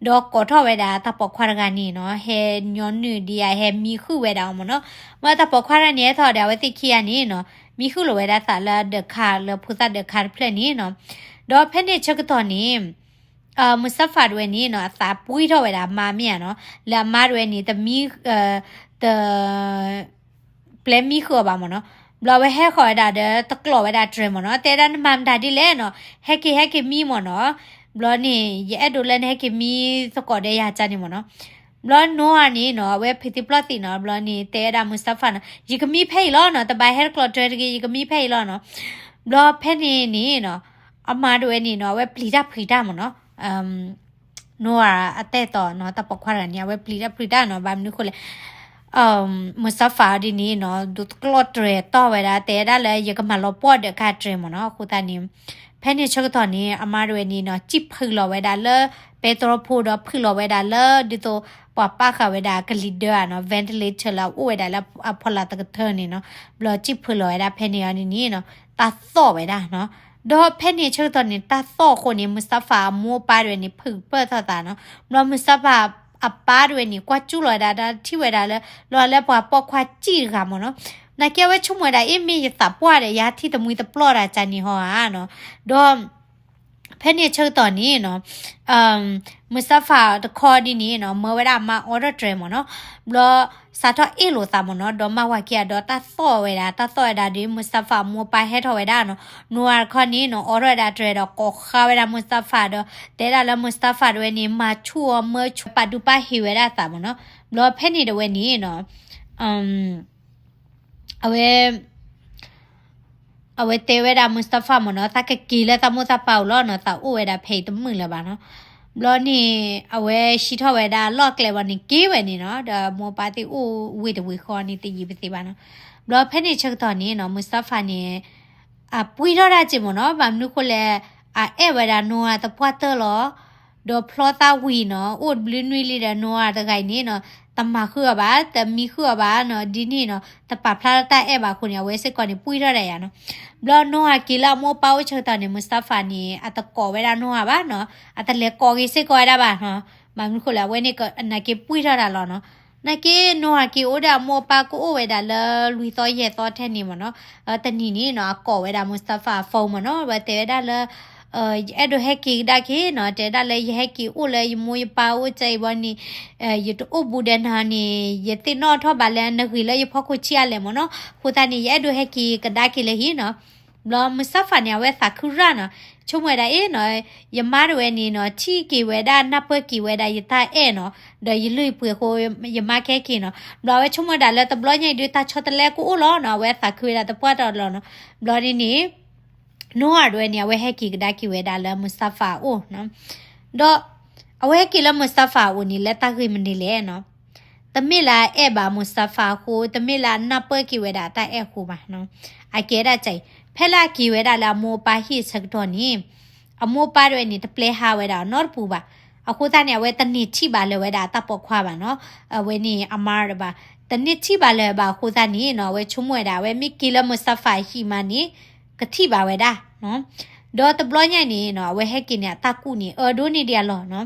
ဒီးကိးထီၣ်ဝဲဒၣ်တၢ်ပိာ်ခွါတဂၤန့ၣ်နီၤ ဟဲညီနုၢ်ဒ်အံၤ ဟဲမံဃုာ်ဝဲဒၣ်အီၤမ့ၢ်နီၤ. မ့ၢ်တၢ်ပိာ်ခွါတဂၤန့ၣ် ဟဲထီၣ်ဒီးအဝဲသ့ၣ်ခံဂၤန့ၣ်နီၤ မံဃုာ်လီၤဝဲဒၣ်သးလၢဒၢးခါလၢဖိသၣ်ဒၢးခါတဖျၢၣ်န့ၣ်နီၤ. ဒီးဖဲန့ၣ်ဆၢကတီၢ်န့ၣ် Mustafa တဝဲန့ၣ်နီၤ အသးပှံၢ်ထီၣ်ဝဲဒၣ်အမါမ့ၢ်ဧါနီၤ, လၢအမါတဝဲန့ၣ် တမံ တ ပျဲမံဃုာ်အီၤဘၣ်မ့ၢ်နီၤ. ဘျီအဝဲဟဲဃီၤဝဲဒၣ်ဒီးတကျိးဝဲဒၣ်တြဲၤမ့ၢ်နီၤ, တဲဒၣ်နမၤမတၤဒ်လဲၣ်နီၤ, ဟဲက့ၤ ဟဲက့ၤမံမ့ၢ်နီၤ, ဘျီန့ၣ် ယအဲၣ်ဒိးလၢနဟဲက့ၤမံသကိးဒီးယၤကန့ၣ်မ့ၢ်နီၤ. ဘျီနီၢ်အၤန့ၣ်နီၤ အဝဲဖံးသံပျီၢ်သံနီၤ, ဘျီန့ၣ် တဲဝဲဒၣ် Mustafa နီၤ, ယကမံဖဲအံၤလီၤနီၤ, တဘၣ်ဟဲတကျိးတြဲၤတဂ့ၤ, ယကမံဖဲအံၤလီၤနီၤ. ဘျီဖဲန့ၣ်န့ၣ်နီၤ အမါတဝဲန့ၣ်နီၤ အဝဲပျံၤတၢ်ဖုးတၢ်မ့ၢ်နီၤ နီၢ်အၤအတဲတီၤနီၤ တၢ်ပိာ်ခွါတဂၤန့ၣ် အဝဲပျံၤတၢ်ဖုးတၢ်နီၤ, ဘၣ်မနုၤဃိလဲၣ် Mustafa ဒ်န့ၣ်နီၤ ဒိးတကျိးတြဲၤတီၢ်ဝဲဒၣ် တဲဒၣ်လၢယကမၤလီၤပှီၢ်ဒၢးခါတြဲၤမ့ၢ်နီၤ. အဃိသတးန့ၣ် ဖဲန့ၣ်ဆၢကတီၢ်န့ၣ် အမါတဝဲန့ၣ်နီၤ စံၣ်ဖုးလီၤဝဲဒၣ်လၢ ပဲတြီဖိဒီးဖုးလီၤဝဲဒၣ်လၢ ဒ်သိးပှၤပာ်ဃာ်ဝဲဒၣ်ကလံၤဒၢဧါနီၤ ventilator လၢအအိၣ်ဝဲဒၣ်လၢအဖီလာ်တကထၢန့ၣ်နီၤ. ဘျီစံၣ်ဖုးလီၤဝဲဒၣ်ဖဲန့ၣ်အီၤန့ၣ်နီၤ တၢ်သီၣ်ဝဲဒၣ်နီၤ. ဒီးဖဲန့ၣ်ဆၢကတီၢ်န့ၣ် တၢ်သီၣ်အဃိန့ၣ် Mustafa အမိၢ်အပၢ်တဝဲန့ၣ် ဖုးပၢၢ်ထီၣ်သးနီၤ. ဘျီ Mustafa အပၢ်တဝဲန့ၣ် ကွၢ်ကၠူၣ်လီၤဝဲဒၣ် ဒီးထံၣ်ဝဲဒၣ်လၢ လီၤလၢပှၤပိာ်ခွါစံၣ်တဂၤမ့ၢ်နီၤ. နာ်က့အဝဲဆိကမိၣ်ဝဲဒၣ် အ့ၣ် မ့ၢ်ယသးပှၢ်ဒီး ယဟးထံၣ်တမှံတပျီၢ်ဒၣ်ကန့ၣ်ဟီဧါနီၤ. ဒီး ဖဲန့ၣ်ဆၢကတီၢ်န့ၣ်နီၤ Mustafa တခီဒ်န့ၣ်နီၤ မၢဝဲဒၣ်အမါအီထီၣ်တြဲၤမ့ၢ်နီၤ, ဘျီစးထီၣ်အ့ၣ်လိာ်သးမ့ၢ်နီၤ, ဒီးမါဝၤခံဂၤဒီးတၢ်သီၣ်ဝဲဒၣ်, တၢ်သီၣ်ဝဲဒၣ်ဒီး Mustafa အမိၢ်အပၢ်ဟဲထီၣ်ဝဲဒၣ်နီၤ, နီၢ်အၤတခီန့ၣ်နီၤ အီထီၣ်ဝဲဒၣ်တြဲၤဒီးကိးဃါဝဲဒၣ် Mustafa ဒီး တဲဒၣ်လၢ Mustafa တဝဲန့ၣ် မၤဆူၣ်အီၤမၢဆူၣ် ပာ်ဒူပာ်ဟ့ၤဝဲဒၣ်သးမ့ၢ်နီၤ, ဘျီဖဲန့ၣ်တဝဲန့ၣ်နီၤ အဝဲ အဝဲတဲဝဲဒၣ် Mustafa မ့ၢ်နီၤ သးကက့ၤလၢသးမိၢ်သးပၢ်အိၣ်လီၤနီၤ သးအိၣ်ဝဲဒၣ်ဖဲအံၤတမုာ်လၢၤဘၣ်နီၤ. ဘျီန့ၣ် အဝဲဟံးထီၣ်ဝဲဒၣ်လီၢ်ကျဲဘၣ်န့ၣ် က့ၤဝဲန့ၣ်နီၤ ဒီးမိၢ်ပၢ်သ့ၣ်အိၣ်ဝ့ၢ်တဝ့ၢ်ဃီန့ၣ် တယံာ်ပသ့ဘၣ်နီၤ. ဘျီဖဲန့ၣ်ဆၢကတီၢ်န့ၣ်နီၤ Mustafa န့ၣ် အပှံၢ်ထီၣ်ဒၣ်က့ၤမ့ၢ်နီၤ ဘၣ်မနုၤဃိလဲၣ် အအဲၣ်ဝဲဒၣ် Noor သပှၢ်တၢၢ်လီၤ ဒီးဖျီသးဝံၤနီၤ အိၣ်တဘျုးနွံလံဒီး Noor တဂၤအံၤန့ၣ်နီၤ တမၤဃုာ်အီၤဘၣ် တမံဃုာ်အီၤဘၣ်နီၤ ဒ်န့ၣ်နီၤ တပာ်ဖျါလၢတၢ်အဲၣ်ဘၣ်အဃိန့ၣ် အဝဲစ့ၢ်ကီးန့ၣ် ပှံၢ်ထီၣ်ဒၣ်ယၤနီၤ. ဘျီ Noor က့ၤလၢအမိၢ်အပၢ်အိၣ်ဆၢကတီၢ်န့ၣ် Mustafa န့ၣ် အတကိးဝဲဒၣ် Noor ဘၣ်နီၤ အတလဲၤကိးက့ၤစ့ၢ်ကီးဝဲဒၣ်ဘၣ်နီၤ. ဘၣ်မနုၤဃိလဲၣ် အဝဲန့ၣ်နာ်က့ပှံၢ်ထီၣ်ဒၣ်လီၤနီၤ. နာ်က့ Noor က့ၤအိၣ်ဒီးအမိၢ်အပၢ်ကအိၣ်ဝဲဒၣ်လၢ လွံၢ်သီယဲၢ်သီထဲန့ၣ်မ့ၢ်နီၤ တနံၤန့ၣ်နီၤ အကိးဝဲဒၣ် Mustafa phone မ့ၢ်နီၤ ဝဲတဲဝဲဒၣ်လၢ ယအဲၣ်ဒိးဟဲက့ၤကဒါက့ၤနီၤ တဲဒၣ်လၢယဟဲက့ၤအိၣ်လၢယမိၢ်ယပၢ်အိၣ်ကၢအံၤဘီန့ၣ် ယတအိၣ်ဘူးဒီးနၤန့ၣ် ယသ့ၣ်နီၣ်ထီၣ်ဘၣ်လၢနဂ့ၤလၢယဖီခိၣ်ဆံးအါလဲၣ်မ့ၢ်နီၤ အဃိသတးန့ၣ် ယအဲၣ်ဒိးဟဲက့ၤကဒါက့ၤလၢဟံၣ်နီၤ. ဘျီ Mustafa န့ၣ် အဝဲသးခုရၣ်နီၤ ဆိကမိၣ်ဝဲဒၣ်အ့ၣ်နီၤ ယမါတဝဲန့ၣ်နီၤ ထံၣ်က့ၤဝဲဒၣ်နၢ်ပၢၢ်က့ၤဝဲဒၣ်ယတၢ်အဲၣ်နီၤ ဒီးယလုၢ်ယပှ့ၤအဃိ ယမါကဟဲက့ၤနီၤ. ဘျီအဝဲဆိကမိၣ်ဝဲဒၣ်လၢတဘျီညါအံၤဒုးတၢ်ဆီတလဲကအိၣ်လီၤနီၤ အဝဲသးခုဝဲဒၣ်သပှၢ်တၢၢ်လီၤနီၤ. ဘျီန့ၣ်န့ၣ် Noor တဝဲန့ၣ် အဝဲဟဲက့ၤကဒါက့ၤဝဲဒၣ်လၢ Mustafa အအိၣ်နီၤ. ဒီးအဝဲဟဲက့ၤလၢ Mustafa အအိၣ်န့ၣ် လၢတၢ်ဂ့ၢ်မနုၤလဲၣ်နီၤ တမ့ၢ်လၢအအဲၣ်ဘၣ် Mustafa အဃိ တမ့ၢ်လၢအနၢ်ပၢၢ်က့ၤဝဲဒၣ်အတၢ်အဲၣ်အဃိဘၣ်နီၤ. အကဲဒၣ်ကဲအံၤ ဖဲလၢအက့ၤဝဲဒၣ်လၢအမိၢ်အပၢ်ဟံၣ်အဆၢကတီၢ်န့ၣ် အမိၢ်အပၢ်တဝဲန့ၣ် တပျဲဟးဝဲဒၣ်နီတပူၤဘၣ်. အဃိသတးန့ၣ် အဝဲတန့ၢ်ထံၣ်ဘၣ်လၢၤဝဲဒၣ်အတၢ်ပိာ်ခွါဘၣ်နီၤ. အဝဲန့ၣ် Ammar တဘၣ် တန့ၢ်ထံၣ်ဘၣ်လၢၤဘၣ်အဃိသတးန့ၣ်နီၤ အဝဲဆိကမိၣ်ဝဲဒၣ် အဝဲမ့ၢ်က့ၤလၢ Mustafa ဟံၣ်မးန့ၣ် ကထံၣ်ဘၣ်ဝဲဒၣ်နီၤ. ဒီးတဘျီညါအံၤန့ၣ်နီၤ အဝဲဟဲက့ၤန့ၣ် အတၢ်ကူၣ်န့ၣ် အၢဒိၣ်န့ၢ်ဒံးအလီၢ်နီၤ.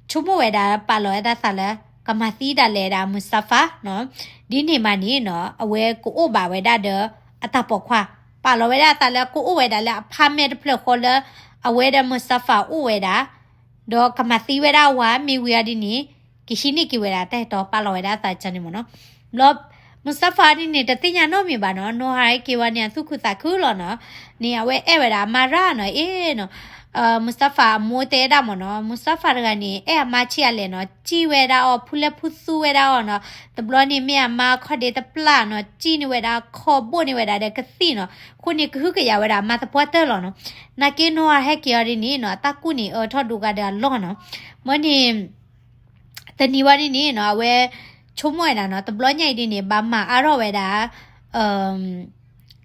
ဆိကမိၣ်ဝဲဒၣ် ပာ်လီၤဝဲဒၣ်သးလၢ ကမၤသံဒၣ်လဲာ်ဝဲဒၣ် Mustafa နီၤ. ဒ်န့ၣ်မးန့ၣ်နီၤ အဝဲကအိၣ်ဘၣ်ဝဲဒၣ်ဒီးအတၢ်ပိာ်ခွါ ပာ်လီၤဝဲဒၣ်အသးလၢကအိၣ်ဝဲဒၣ်လၢ apartment တဖျၢၣ်ဃီလၢ အဝဲဒီး Mustafa အိၣ်ဝဲဒၣ် ဒီးကမၤသံဝဲဒၣ်အဝၤ မ့ၢ်ဝံၤအီၤဒ်န့ၣ် ကဟံးန့ၢ်က့ၤဝဲဒၣ်တၢ်အဲၣ်တီ ပာ်လီၤဝဲဒၣ်အသးန့ၣ်မ့ၢ်နီၤ. ဘျီ Mustafa ဒ်န့ၣ် တသ့ၣ်ညါနီတမံၤဘၣ်နီၤ Noor ဟဲက့ၤဝဲန့ၣ် အသူၣ်ခုသးခုလီၤနီၤ. န့ၣ် အဝဲအဲၣ်ဝဲဒၣ်အမါရၣ်နီၤ အ့ၣ်နီၤ Mustafa အမိၢ်တဲဒၣ်မ့ၢ်နီၤ Mustafa တဂၤန့ၣ် အဲၣ်အမါဆံးအါလဲၣ်နီၤ စံၣ်ဝဲဒၣ်အီၤ ဖူလဲၢ်ဖူသူဝဲဒၣ်အီၤနီၤ. တဘျီန့ၣ်မ့ၢ်အမါခီၣ်ဒ့တပျၢ်နီၤ စံၣ်န့ၢ်ဝဲဒၣ်ခီၣ်ဘိၣ်န့ၢ်ဝဲဒၣ်ဒီးကသံၣ်နီၤ. အဃိန့ၣ် ကဟုကယာ်ဝဲဒၣ်အမါသပှၢ်တၢၢ်လီၤနီၤ. နာ်က့ Noor ဟဲက့ၤအီၤဒ်န့ၣ်နီၤ အတၢ်ကူၣ်န့ၣ်အၢထီၣ်ဒိၣ်ကဒီးအလီၢ်နီၤ. မ့ၢ်န့ၣ် တနံၤဝဲဒ်န့ၣ်နီၤ အဝဲဆိကမိၣ်ဝဲဒၣ်နီၤ တဘျီညါအံၤဒ်န့ၣ် ဘၣ်မၤအါထီၣ်ဝဲဒၣ်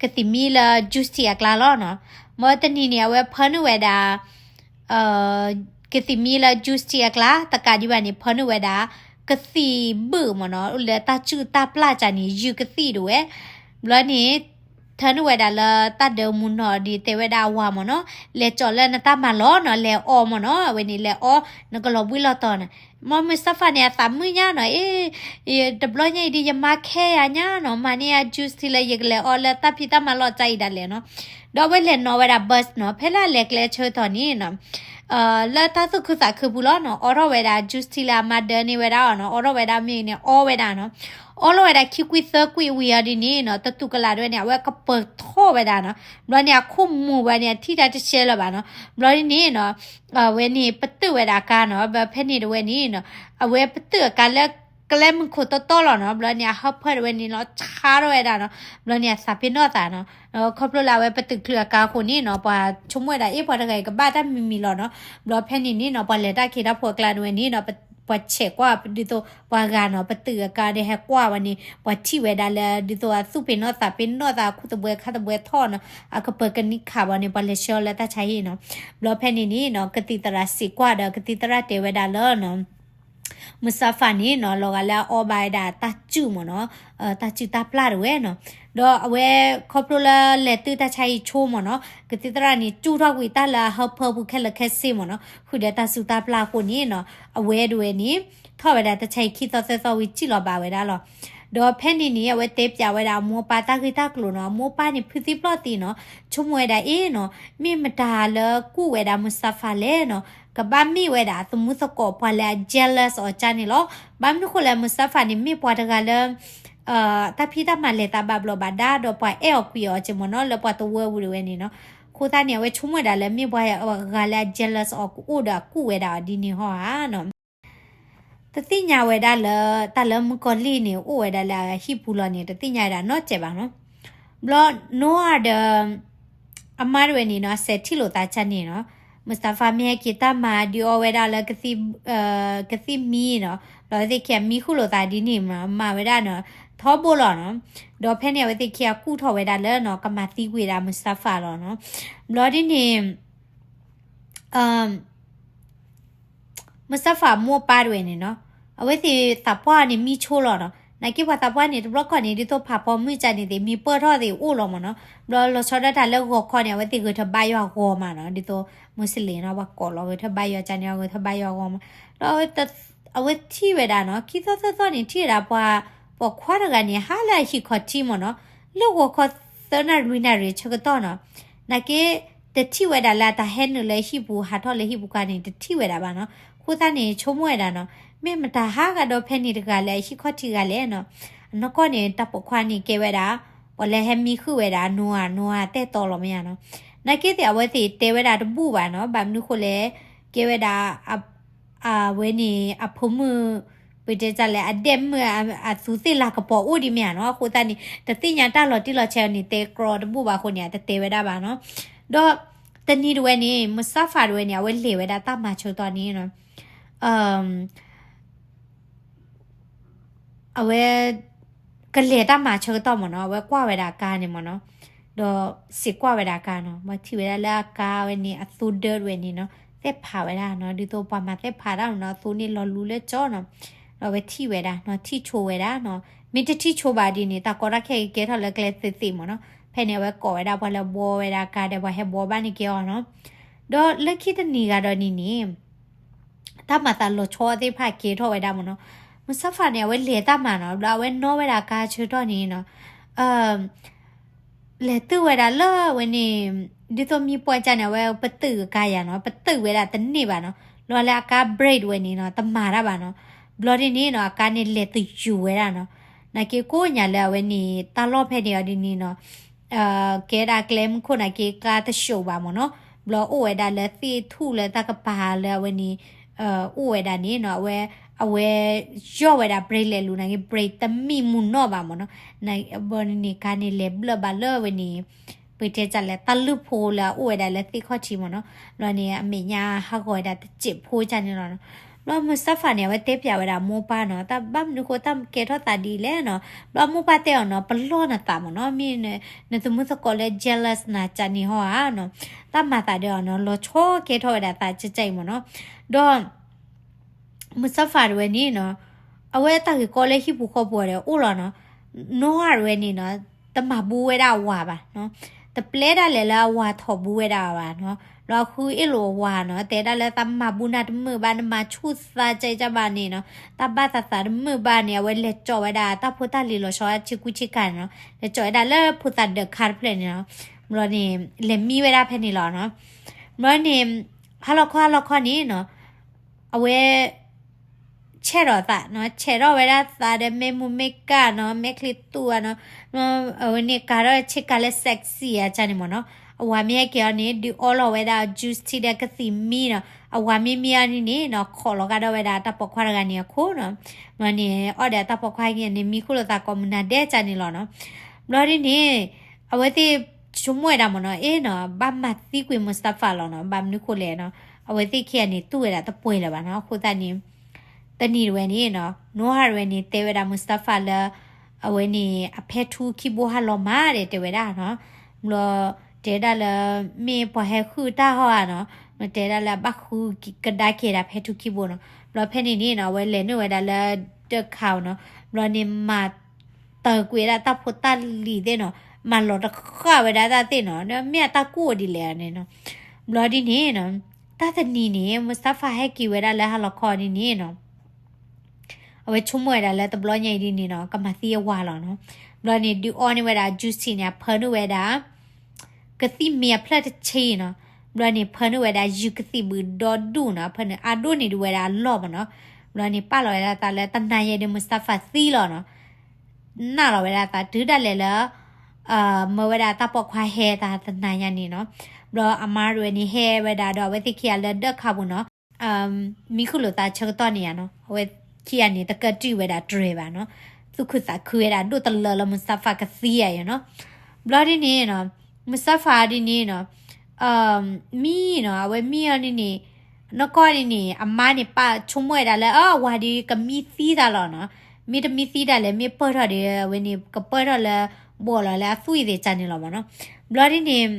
ကသံၣ်မံလၢ juice tea အကျါလီၤနီၤ. မ့ၢ်တနံၤန့ၣ် အဝဲဖၢနုာ်ဝဲဒၣ် ကသံၣ်မံလၢ juice tea အကျါ တကးဒံးဘၣ်န့ၣ် ဖၢနုာ်ဝဲဒၣ် ကသံၣ်ဘုၣ်မ့ၢ်နီၤ လၢတၢ်စုၣ်တၢ်ပျၢ်ကန့ၣ် ယုၢ်ကသံၣ်ဒိၣ်ဝဲ. ဘျီန့ၣ် ထၢနုာ်ဝဲဒၣ်လၢတၢ်ဒၢမူနီၤဒ်တဲဝဲဒၣ်အဝၤမ့ၢ်နီၤ လဲၤကၠီၤလၢနတၢ်မၤလီၤနီၤ လဲၤအီမ့ၢ်နီၤ အဝဲန့ၣ်လဲၤအီ နကလီၤဘှံးလီၤတီၤနီၤ. မ့ၢ် Mustafa န့ၣ် အသးမုာ်ညါနီၤ အ့ တဘျီညါအံၤဒ်ယမါခဲယၤညါနီၤ မၤန့ၢ်ယၤ juice tea လၢယကလဲၤအီလၢတၢ်ဖံးတၢ်မၤလီၤတၢ်အံၤဒၣ်လဲာ်နီၤ. ဒီးအဝဲလဲၤနီၤဝဲဒၣ် bus နီၤ ဖဲလၢအလဲၤကျဲဆၢကတီၢ်န့ၣ်နီၤ လၢတၢ်သူၣ်ခုသးခုပူၤလီၤနီၤ အီထီၣ်ဝဲဒၣ် juice tea လၢအမါဒၢန့ၢ်ဝဲဒၣ်အီၤနီၤ အီထီၣ်ဝဲဒၣ်မ့ၢ်န့ၣ် အီဝဲဒၣ်နီၤ. အီလီၤဝဲဒၣ်ခံကွံာ်သၢကွံာ်ဝံၤအီၤဒ်န့ၣ်နီၤ တတူၢ်ကလာ်ဒၣ်ဝဲန့ၣ် အဝဲကပၢၤထီၣ်ဝဲဒၣ်နီၤ. ဘျီန့ၣ် အခိၣ်မူၤဝဲန့ၣ် အထံၣ်တၢ်တရှဲလၢၤဘၣ်နီၤ. ဘျီဒ်န့ၣ်နီၤ အဝဲန့ၣ်ပတုာ်ဝဲဒၣ်အကါနီၤ ဖဲန့ၣ်တဝဲန့ၣ်နီၤ အဝဲပတုာ်အကါလၢ ကျဲမုၢ်ခိၣ်တီတီလီၤနီၤ. ဘျီန့ၣ် အဟၢဖၢတဝဲန့ၣ်လီၤ ဆါထီၣ်ဝဲဒၣ်နီၤ. ဘျီန့ၣ် အသးပ့ၤနီၣ်သးနီၤ. ခီဖျိလၢအဝဲပတုာ်ချုးအကါအဃိန့ၣ်နီၤ ပှၤဆိကမိၣ်ဝဲဒၣ် အ့ ပှၤတဂၤအံၤကဘၣ်တၢ်မံၤမံၤလီၤနီၤ. ဘျီဖဲန့ၣ်န့ၣ်နီၤ ပှၤလဲၤတၢ်ခ့တၢ်ဖိအကျါတဝဲန့ၣ်နီၤ ပှၤဆဲးကွၢ်ဒ်သိး ပှၤဂၤနီၤ ပတုာ်အကါဒီးဟဲကွၢ်ဝဲန့ၣ် ပှၤထံၣ်ဝဲဒၣ်လၢ ဒ်သိးအသူၣ်ပ့ၤနီၣ်သးပ့ၤနီၣ်သး အခူၣ်သဘှဲခါသဘှဲထီၣ်နီၤ အကပၢၤကနံၣ်ခးဘၣ်န့ၣ် ပှၤလဲၤဆှၢအီၤလၢတၢ်ဆါဟံၣ်နီၤ. ဘျီဖဲန့ၣ်န့ၣ်နီၤ ကသံၣ်သရၣ်စံးကွၢ်ဒီး ကသံၣ်သရၣ်တဲဝဲဒၣ်လၢ Mustafa န့ၣ်နီၤ လီၤဂာ်လၢအအီဘၣ်ဝဲဒၣ်တၢ်စုၣ်မ့ၢ်နီၤ တၢ်စုၣ်တၢ်ပျၢ်တဝဲနီၤ. ဒီးအဝဲခီဖျိလၢလဲၤတုၤတၢ်ဆါဟံၣ်ဆိမ့ၢ်နီၤ ကသံၣ်သရၣ်န့ၣ် စူၣ်ထီၣ်ကွံာ်တၢ်လၢအဟၢဖၢပူၤခဲလၢာ်ခဲဆ့မ့ၢ်နီၤ ဃုာ်ဒီးတၢ်စုၣ်တၢ်ပျၢ်အဃိန့ၣ်နီၤ အဝဲတဝဲန့ၣ် ထီၣ်ဝဲဒၣ်တၢ်ဆါဟံၣ်ခံသီသၢသီဝံၤ စံၣ်လီၤဘၣ်ဝဲဒၣ်လီၤ. ဒီးဖဲန့ၣ်န့ၣ် အဝဲတဲပျးဝဲဒၣ်အမိၢ်အပၢ်တၢ်ဂ့ၢ်တၢ်ကျိၤနီၤ အမိၢ်အပၢ်န့ၣ် ဖုသံပျီၢ်သံနီၤ ဆိကမိၣ်ဝဲဒၣ်အ့ၣ်နီၤ မ့ၢ်မတၤလၢကူၣ်ဝဲဒၣ် Mustafa လဲၣ်နီၤ ကဘၣ်မ့ၢ်ဝဲဒၣ်အသမူသကိးပှၤလၢအ jealous အီၤကၢ်န့ၣ်လီၤ. ဘၣ်မနုၤဃိလဲၣ် Mustafa န့ၣ် မ့ၢ်ပှၤတဂၤလၢ တၢ်ဖံးတၢ်မၤလဲၤသးဘၣ်ဘျီးဘၣ်ဒါ ဒီးပှၤအဲၣ်အီၤကွံာ်အီၤက့မ့ၢ်နီၤ လၢပှၤတဝၢပူၤတဝဲန့ၣ်နီၤ. အဃိသတးန့ၣ် အဝဲဆိကမိၣ်ဝဲဒၣ်လၢမ့ၢ်ပှၤဂၤလၢအ jealous အီၤကအိၣ်ဒီးအကူၣ်ဝဲဒၣ်အီၤဒ်န့ၣ်ဟီဧါနီၤ. တသ့ၣ်ညါဝဲဒၣ်လၢ တၢ်လၢမုၣ်ကီၤလံၢ်န့ၣ် အိၣ်ဝဲဒၣ်လၢအဟံၣ်ပူၤလီၤန့ၣ် တသ့ၣ်ညါဝဲဒၣ်နီတစဲးဘၣ်နီၤ. ဘျီ Noah ဒီး အမါတဝဲန့ၣ်နီၤ စဲးထံၣ်လိာ်သးကၢ်န့ၣ်နီၤ, Mustafa မ့ၢ်ဟဲက့ၤတၢ်မၤဒုးအီဝဲဒၣ်လၢ ကသံၣ်မံနီၤ, ဒီးအဝဲသ့ၣ်ခံဂၤမံဃုာ်လိာ်သးဒ်န့ၣ်မး မၤဝဲဒၣ်နီၤ ထီဘိလီၤနီၤ. ဒီးဖဲန့ၣ် အဝဲသ့ၣ်ခံဂၤကူၣ်ထီၣ်ဝဲဒၣ်လၢနီၤ ကမၤသံကွံာ်ဒၣ် Mustafa လီၤနီၤ. ဘျီဒ်န့ၣ် Mustafa မိၢ်ပၢ်တဝဲန့ၣ်နီၤ, အဝဲသ့ၣ်သးပှၢ်န့ၣ်မံဆိလီၤနီၤ. နာ်က့ပှၤသးပှၢ်န့ၣ် တဘျီခီန့ၣ် ဒ်သိးဖးဖီမုၢ်ကၢ်န့ၣ်သ့ၣ် မံပၢၢ်ထီၣ်သ့ၣ်အိၣ်လီၤမးနီၤ. ဘျီလီၤဆီဒၣ်တၢ်လၢဂီၤခီန့ၣ် အဝဲသ့ၣ်ဂဲၤထၢၣ်ဘါယွၤဂီၤမးနီၤ, ဒ်သိး Muslim နီၤ ပှၤကိးလီၤဂဲၤထၢၣ်ဘါယွၤကၢ်န့ၣ် ဂဲၤထၢၣ်ဘါယွၤဂီၤမး. ဒီးအဝဲထံၣ်ဝဲဒၣ်နီၤ ခံသီသၢသီန့ၣ် ထံၣ်ဝဲဒၣ်ပှၤ ပိာ်ခွါတဂၤန့ၣ် ဟးလၢအဟံၣ်ခီၣ်ထံးမးနီၤ, လၢဂီၤခီသၢနၣ်ရံၣ်နၣ်ရံၣ်ဆၢကတီၢ်နီၤ. နာ်က့ တထံၣ်ဝဲဒၣ်လၢအတၢ်ဟဲနုာ်လၢဟံၣ်ပူၤ ဟးထီၣ်လၢဟံၣ်ပူၤခါန့ၣ် တထံၣ်ဝဲဒၣ်ဘၣ်နီၤ. အဃိသတးန့ၣ် ဆိကမိၣ်ဝဲဒၣ်နီၤ, မ့ၢ်မတၤဟးဂၤဒီးဖဲန့ၣ်တဂၤလဲၣ် အဟံၣ်ခီၣ်ထံးဂၤလဲၣ်နီၤ. အနီၢ်ကီၢ်န့ၣ် တၢ်ပိာ်ခွါန့ၣ်ကဲဝဲဒၣ် ပှၤလၢဟဲမံဃုာ်ဝဲဒၣ် Noah Noah တဲတီလီၤမ့ၢ်ဧါနီၤ. နာ်က့သ့ၣ်အဝဲသ့ၣ်တဲဝဲဒၣ်တဘူၣ်ဘၣ်နီၤ, ဘၣ်မနုၤဃိလဲၣ် ကဲဝဲဒၣ် အဝဲန့ၣ် အဖိမုၣ် ပတဲတၢ်လဲၣ် အဒဲၣ်မုၣ်အသူးသ့ၣ်လၤကပီၤအိၣ်ဒံးမ့ၢ်ဧါနီၤ. အဃိသတးန့ၣ် တသ့ၣ်ညါတၢ်လီၤတံၢ်လီၤဆဲးန့ၣ် တဲကြီတဘူၣ်ဘၣ်အဃိန့ၣ် အတတဲဝဲဒၣ်ဘၣ်နီၤ. ဒီးတနံၤတဝဲန့ၣ် Mustafa တဝဲန့ၣ် အဝဲလဲၤဝဲဒၣ်တၢ်မၤဆၢကတီၢ်န့ၣ်နီၤ အဝဲ ကလဲၤတၢ်မၤဆၢကတီၢ်မ့ၢ်နီၤ, အဝဲကွၢ်ဝဲဒၣ်အကါန့ၣ်မ့ၢ်နီၤ, ဒီးစံးကွၢ်ဝဲဒၣ်အကါနီၤ, ပှၤထံၣ်ဝဲဒၣ်လၢအကါဝဲန့ၣ် အသိဒၢတဝဲန့ၣ်နီၤ, သ့ၣ်ဖးဝဲဒၣ်နီၤ, ဒ်သိးပှၤမၤသ့ၣ်ဖးတၢ်နီၤ, အသိန့ၣ်လီၤလူၤလၢကၠီနီၤ, ဒီးအဝဲထံၣ်ဝဲဒၣ်နီၤ, ထံၣ်ဆိဝဲဒၣ်နီၤ, မ့ၢ်တထံၣ်ဆိဘၣ်ဒ်န့ၣ် တၢ်ကီတၢ်ခဲကကဲထီၣ်လၢကျဲသ့သ့မ့ၢ်နီၤ, ဖဲန့ၣ် အဝဲကိးဝဲဒၣ်ပှၤလၢဘှီဝဲဒၣ်အကါဒီး ပှၤဟဲဘှီဘၣ်န့ၢ်က့ၤအီၤနီၤ, ဒီးလၢခံတနံၤဂၤဒီးန့ၣ်န့ၣ် တၢ်မၤသးလီၤဆီသ့ၣ်တဖၣ်ကဲထီၣ်ဝဲဒၣ်မ့ၢ်နီၤ, Mustafa န့ၣ် အဝဲလဲၤတၢ်မၤနီၤ, ဘျီအဝဲနီၣ်ဝဲဒၣ်ကါဆၢကတီၢ်န့ၣ်နီၤ, လဲၤတုၤဝဲဒၣ်လၢဝဲန့ၣ် ဒ်သိးမံပှၢ်ကၢ်န့ၣ် အဝဲပတုာ်အကါယၤနီၤ, ပတုာ်ဝဲဒၣ်တန့ၢ်ဘၣ်နီၤ, လီၤလၢအကါ brake ဝဲန့ၣ်နီၤ တမၤတၢ်ဘၣ်နီၤ, ဘျီဒ်န့ၣ်နီၤ အကါန့ၣ်လဲၤတယူၤဝဲဒၣ်နီၤ, နာ်က့ကိးညါလၢအဝဲန့ၣ် တၢ်လီၢ်ဖဲန့ၣ်အီၤဒ်န့ၣ်နီၤ ကဲဒၣ်ကျဲမုၢ်ခိၣ်နာ်က့ ကါတဆှိးဘၣ်မ့ၢ်နီၤ, ဘျီအိၣ်ဝဲဒၣ်လၢသ့ၣ်ထူၣ်လၢတၢ်ကပၤလၢအဝဲန့ၣ် အိၣ်ဝဲဒၣ်န့ၣ်နီၤ, အဝဲ အဝဲ ယီၢ်ဝဲဒၣ် brake လဲၤလူၤနာ်က့ brake တမံမူနီၣ်ဘၣ်မ့ၢ်နီၤ, ဘျီန့ၣ် ကါန့ၣ်လဲၤဘျၢၣ်ဘၣ်လၢအဝဲန့ၣ် ပတဲတၢ်လဲၣ် တၢ်လုၢ်ဖိလၢအအိၣ်ဝဲဒၣ်လၢသ့ၣ်ခီၣ်ထံးမ့ၢ်နီၤ, ဘျီန့ၣ် အမဲာ်ညါဟးဂီၤဝဲဒၣ်တစဲးဖိကၢ်န့ၣ်လီၤနီၤ, ဘျီ Mustafa န့ၣ် အဝဲတဲပျးဝဲဒၣ်အမိၢ်ပၢ်နီၤ, တၢ်ဘၣ်မနုၤဃိတၢ်ကဲထီၣ်သးဒ်လဲၣ်နီၤ, ဘျီအမိၢ်ပၢ်တဲအီၤနီၤ, ပလီၢ်နသးမ့ၢ်နီၤ, မ့ၢ်နသုမုၢ်သကိးလၢ jealous နၤကၢ်န့ၣ်ဟီဧါနီၤ, တၢ်မၤသးဒီးအီၤနီၤ လီၤဆီကဲထီၣ်ဝဲဒၣ်သးကၢ်ကၢ်အံၤမ့ၢ်နီၤ, ဒီး Mustafa တဝဲန့ၣ်နီၤ, အဝဲတၢ်ဂ့ၢ်ကီလၢဟံၣ်ပူၤဃီပူၤဒီးအိၣ်လီၤနီၤ, Noah တဝဲန့ၣ်နီၤ, တမၤဘူးဝဲဒၣ်အဝၤဘၣ်နီၤ, တပျဲဒၣ်လဲာ်လၢအဝၤထိးဘူးဝဲဒၣ်ဘၣ်နီၤ, ဘျီဃုအ့ၣ်လိာ်အဝၤနီၤ, တဲဒၣ်လၢသးမၤဘူးနၤတမုာ်ဘၣ်, နမၤဆူၣ်သးကၢ်ကၢ်ဘၣ်န့ၣ်နီၤ, တၢ်ဘၣ်သးသးတမုာ်ဘၣ်န့ၣ် အဝဲလဲၤကၠီဝဲဒၣ်တၢ်ဖိတၢ်လံၤလီၤဆီဆ့ကူဆ့ကၤန့ၣ်နီၤ, လဲၤကၠီဝဲဒၣ်လၢဖိသၣ်ဒၢးခါတဖျၢၣ်န့ၣ်နီၤ, ဘျီန့ၣ် လဲၤမံဝဲဒၣ်ဖဲန့ၣ်လီၤနီၤ, ဘျီန့ၣ် ဟါလီၤခီဟါလီၤခီန့ၣ်နီၤ အဝဲ ဆဲးထီၣ်သးနီၤ, ဆဲးထီၣ်ဝဲဒၣ်သးဒီး မ့ၢ်မူမ့ၢ်ကၣ်နီၤ, မ့ၢ်ချံသူၣ်ဧါနီၤ, အဝဲန့ၣ်ကၤထီၣ်ဆ့ကၤလၢ sexy ဧါကၢ်န့ၣ်မ့ၢ်နီၤ, အဝၤမ့ၢ်ဟဲက့ၤအီၤန့ၣ် ဒုးအီလီၤဝဲဒၣ် juice ထံဒီးကသံၣ်မံနီၤ, အဝၤမ့ၢ်မံအီၤန့ၣ်န့ၣ်နီၤ ခိးလီၤကဒီးဝဲဒၣ်တၢ်ပိာ်ခွါတဂၤန့ၣ်အခိၣ်နီၤ, ဘျီန့ၣ် အီၣ်ဒီးတၢ်ပိာ်ခွါဟဲက့ၤန့ၣ် မံဃုာ်လိာ်သးကိးမုၢ်နၤဒဲးကၢ်န့ၣ်လီၤနီၤ, ဘျီဒ်န့ၣ် အဝဲသ့ၣ်ဆိကမိၣ်ဝဲဒၣ်မ့ၢ်နီၤ, အ့ၣ်နီၤ ဘၣ်မၤသံကွံာ် Mustafa လီၤနီၤ, ဘၣ်မနုၤဃိလဲၣ်နီၤ, အဝဲသ့ၣ်ခံဂၤန့ၣ် တူၢ်ဝဲဒၣ်တပှဲၤလၢၤဘၣ်နီၤ, အဃိသတးန့ၣ် တနံၤတဝဲန့ၣ်နီၤ Noah တဝဲန့ၣ် တဲဝဲဒၣ် Mustafa လၢ အဝဲန့ၣ် အဖဲထူခံဘိဟးလီၤမးဒီး တဲဝဲဒၣ်နီၤ, ဘျီ တဲဒၣ်လၢ မ့ၢ်ပှၤဟဲဃုတၢ်ဟီဧါနီၤ, တဲဒၣ်လၢအဘၣ်ဃုကဒါက့ၤဒၣ်ဖဲထူခံဘိနီၤ, ဘျီဖဲန့ၣ်န့ၣ်နီၤ အဝဲလဲၤနုာ်ဝဲဒၣ်လၢ ဒၢးခးနီၤ, ဘျီန့ၣ်မၤ တၢ်ကွံာ်ဝဲဒၣ်တၢ်ဖိတၢ်လံၤသ့ၣ်နီၤ, မၤလီၤတဃာ်ဝဲဒၣ်တၢ်သ့ၣ်နီၤ, မ့ၢ်အတၢ်ကူၣ်ဒ်လဲၣ်န့ၣ်နီၤ, ဘျီဒ်န့ၣ်နီၤ, တၢ်တနံၤန့ၣ် Mustafa ဟဲက့ၤဝဲဒၣ်လၢဟါလီၤခီန့ၣ်န့ၣ်နီၤ, အဝဲဆိကမိၣ်ဝဲဒၣ်လၢတဘျီညါအံၤဒ်န့ၣ်နီၤ ကမၤသံအဝၤလီၤနီၤ, ဘျီန့ၣ် ဒုးအီန့ၢ်ဝဲဒၣ် juice န့ၣ် အဖၢနုာ်ဝဲဒၣ် ကသံၣ်မံအဖျၢၣ်တဆံနီၤ, ဘျီန့ၣ် ဖၢနုာ်ဝဲဒၣ်ယုၢ်ကသံၣ်ဘုးဒီဒူၣ်နီၤ, ဖၢနုာ်အါဒိၣ်န့ၢ်ဒုးဝဲဒၣ်အလီၢ်မ့ၢ်နီၤ, ဘျီန့ၣ် ပာ်လီၤဝဲဒၣ်သးလၢတနၤယဲဒီး Mustafa သံလီၤနီၤ, နာ်လီၤဝဲဒၣ်သးတုၤဒၣ်လဲာ်လၢ မၢဝဲဒၣ်တၢ်ပိာ်ခွါဟဲသးတနၤညါန့ၣ်နီၤ, ဘျီအမါတဝဲန့ၣ်ဟဲဝဲဒၣ်ဒီးအဝဲသ့ၣ်ခံဂၤလၢဒၢးခးပူၤနီၤ, မံဃုာ်လိာ်သးဆၢကတီၢ်န့ၣ်ဧါနီၤ, အဝဲ ခံဂၤန့ၣ် တကးတံာ်ဝဲဒၣ်တြဲၤဘၣ်နီၤ. သူၣ်ခုသးခုဝဲဒၣ်ဒိၣ်တလၢလၢ Mustafa ကသံယၤနီၤ. ဘျီဒ်န့ၣ်နီၤ Mustafa ဒ်န့ၣ်နီၤ မံနီၤ အဝဲမံအီၤဒ်န့ၣ် နီၢ်ကီၢ်ဒ်န့ၣ် အမါန့ၣ် ပာ်ဆိကမိၣ်ဝဲဒၣ်လၢ အဝၤဒ်ကမံသံတၢ်လီၤနီၤ. မ့ၢ်တမံသံတၢ်လဲၣ် မ့ၢ်ပၢၢ်ထီၣ်ဒီး အဝဲန့ၣ် ကပၢၢ်ထီၣ်လၢ ဘီၣ်လီၤလၢအသွံၣ်သ့ၣ်ကန့ၣ်လီၤမ့ၢ်နီၤ. ဘျီဒ်န့ၣ်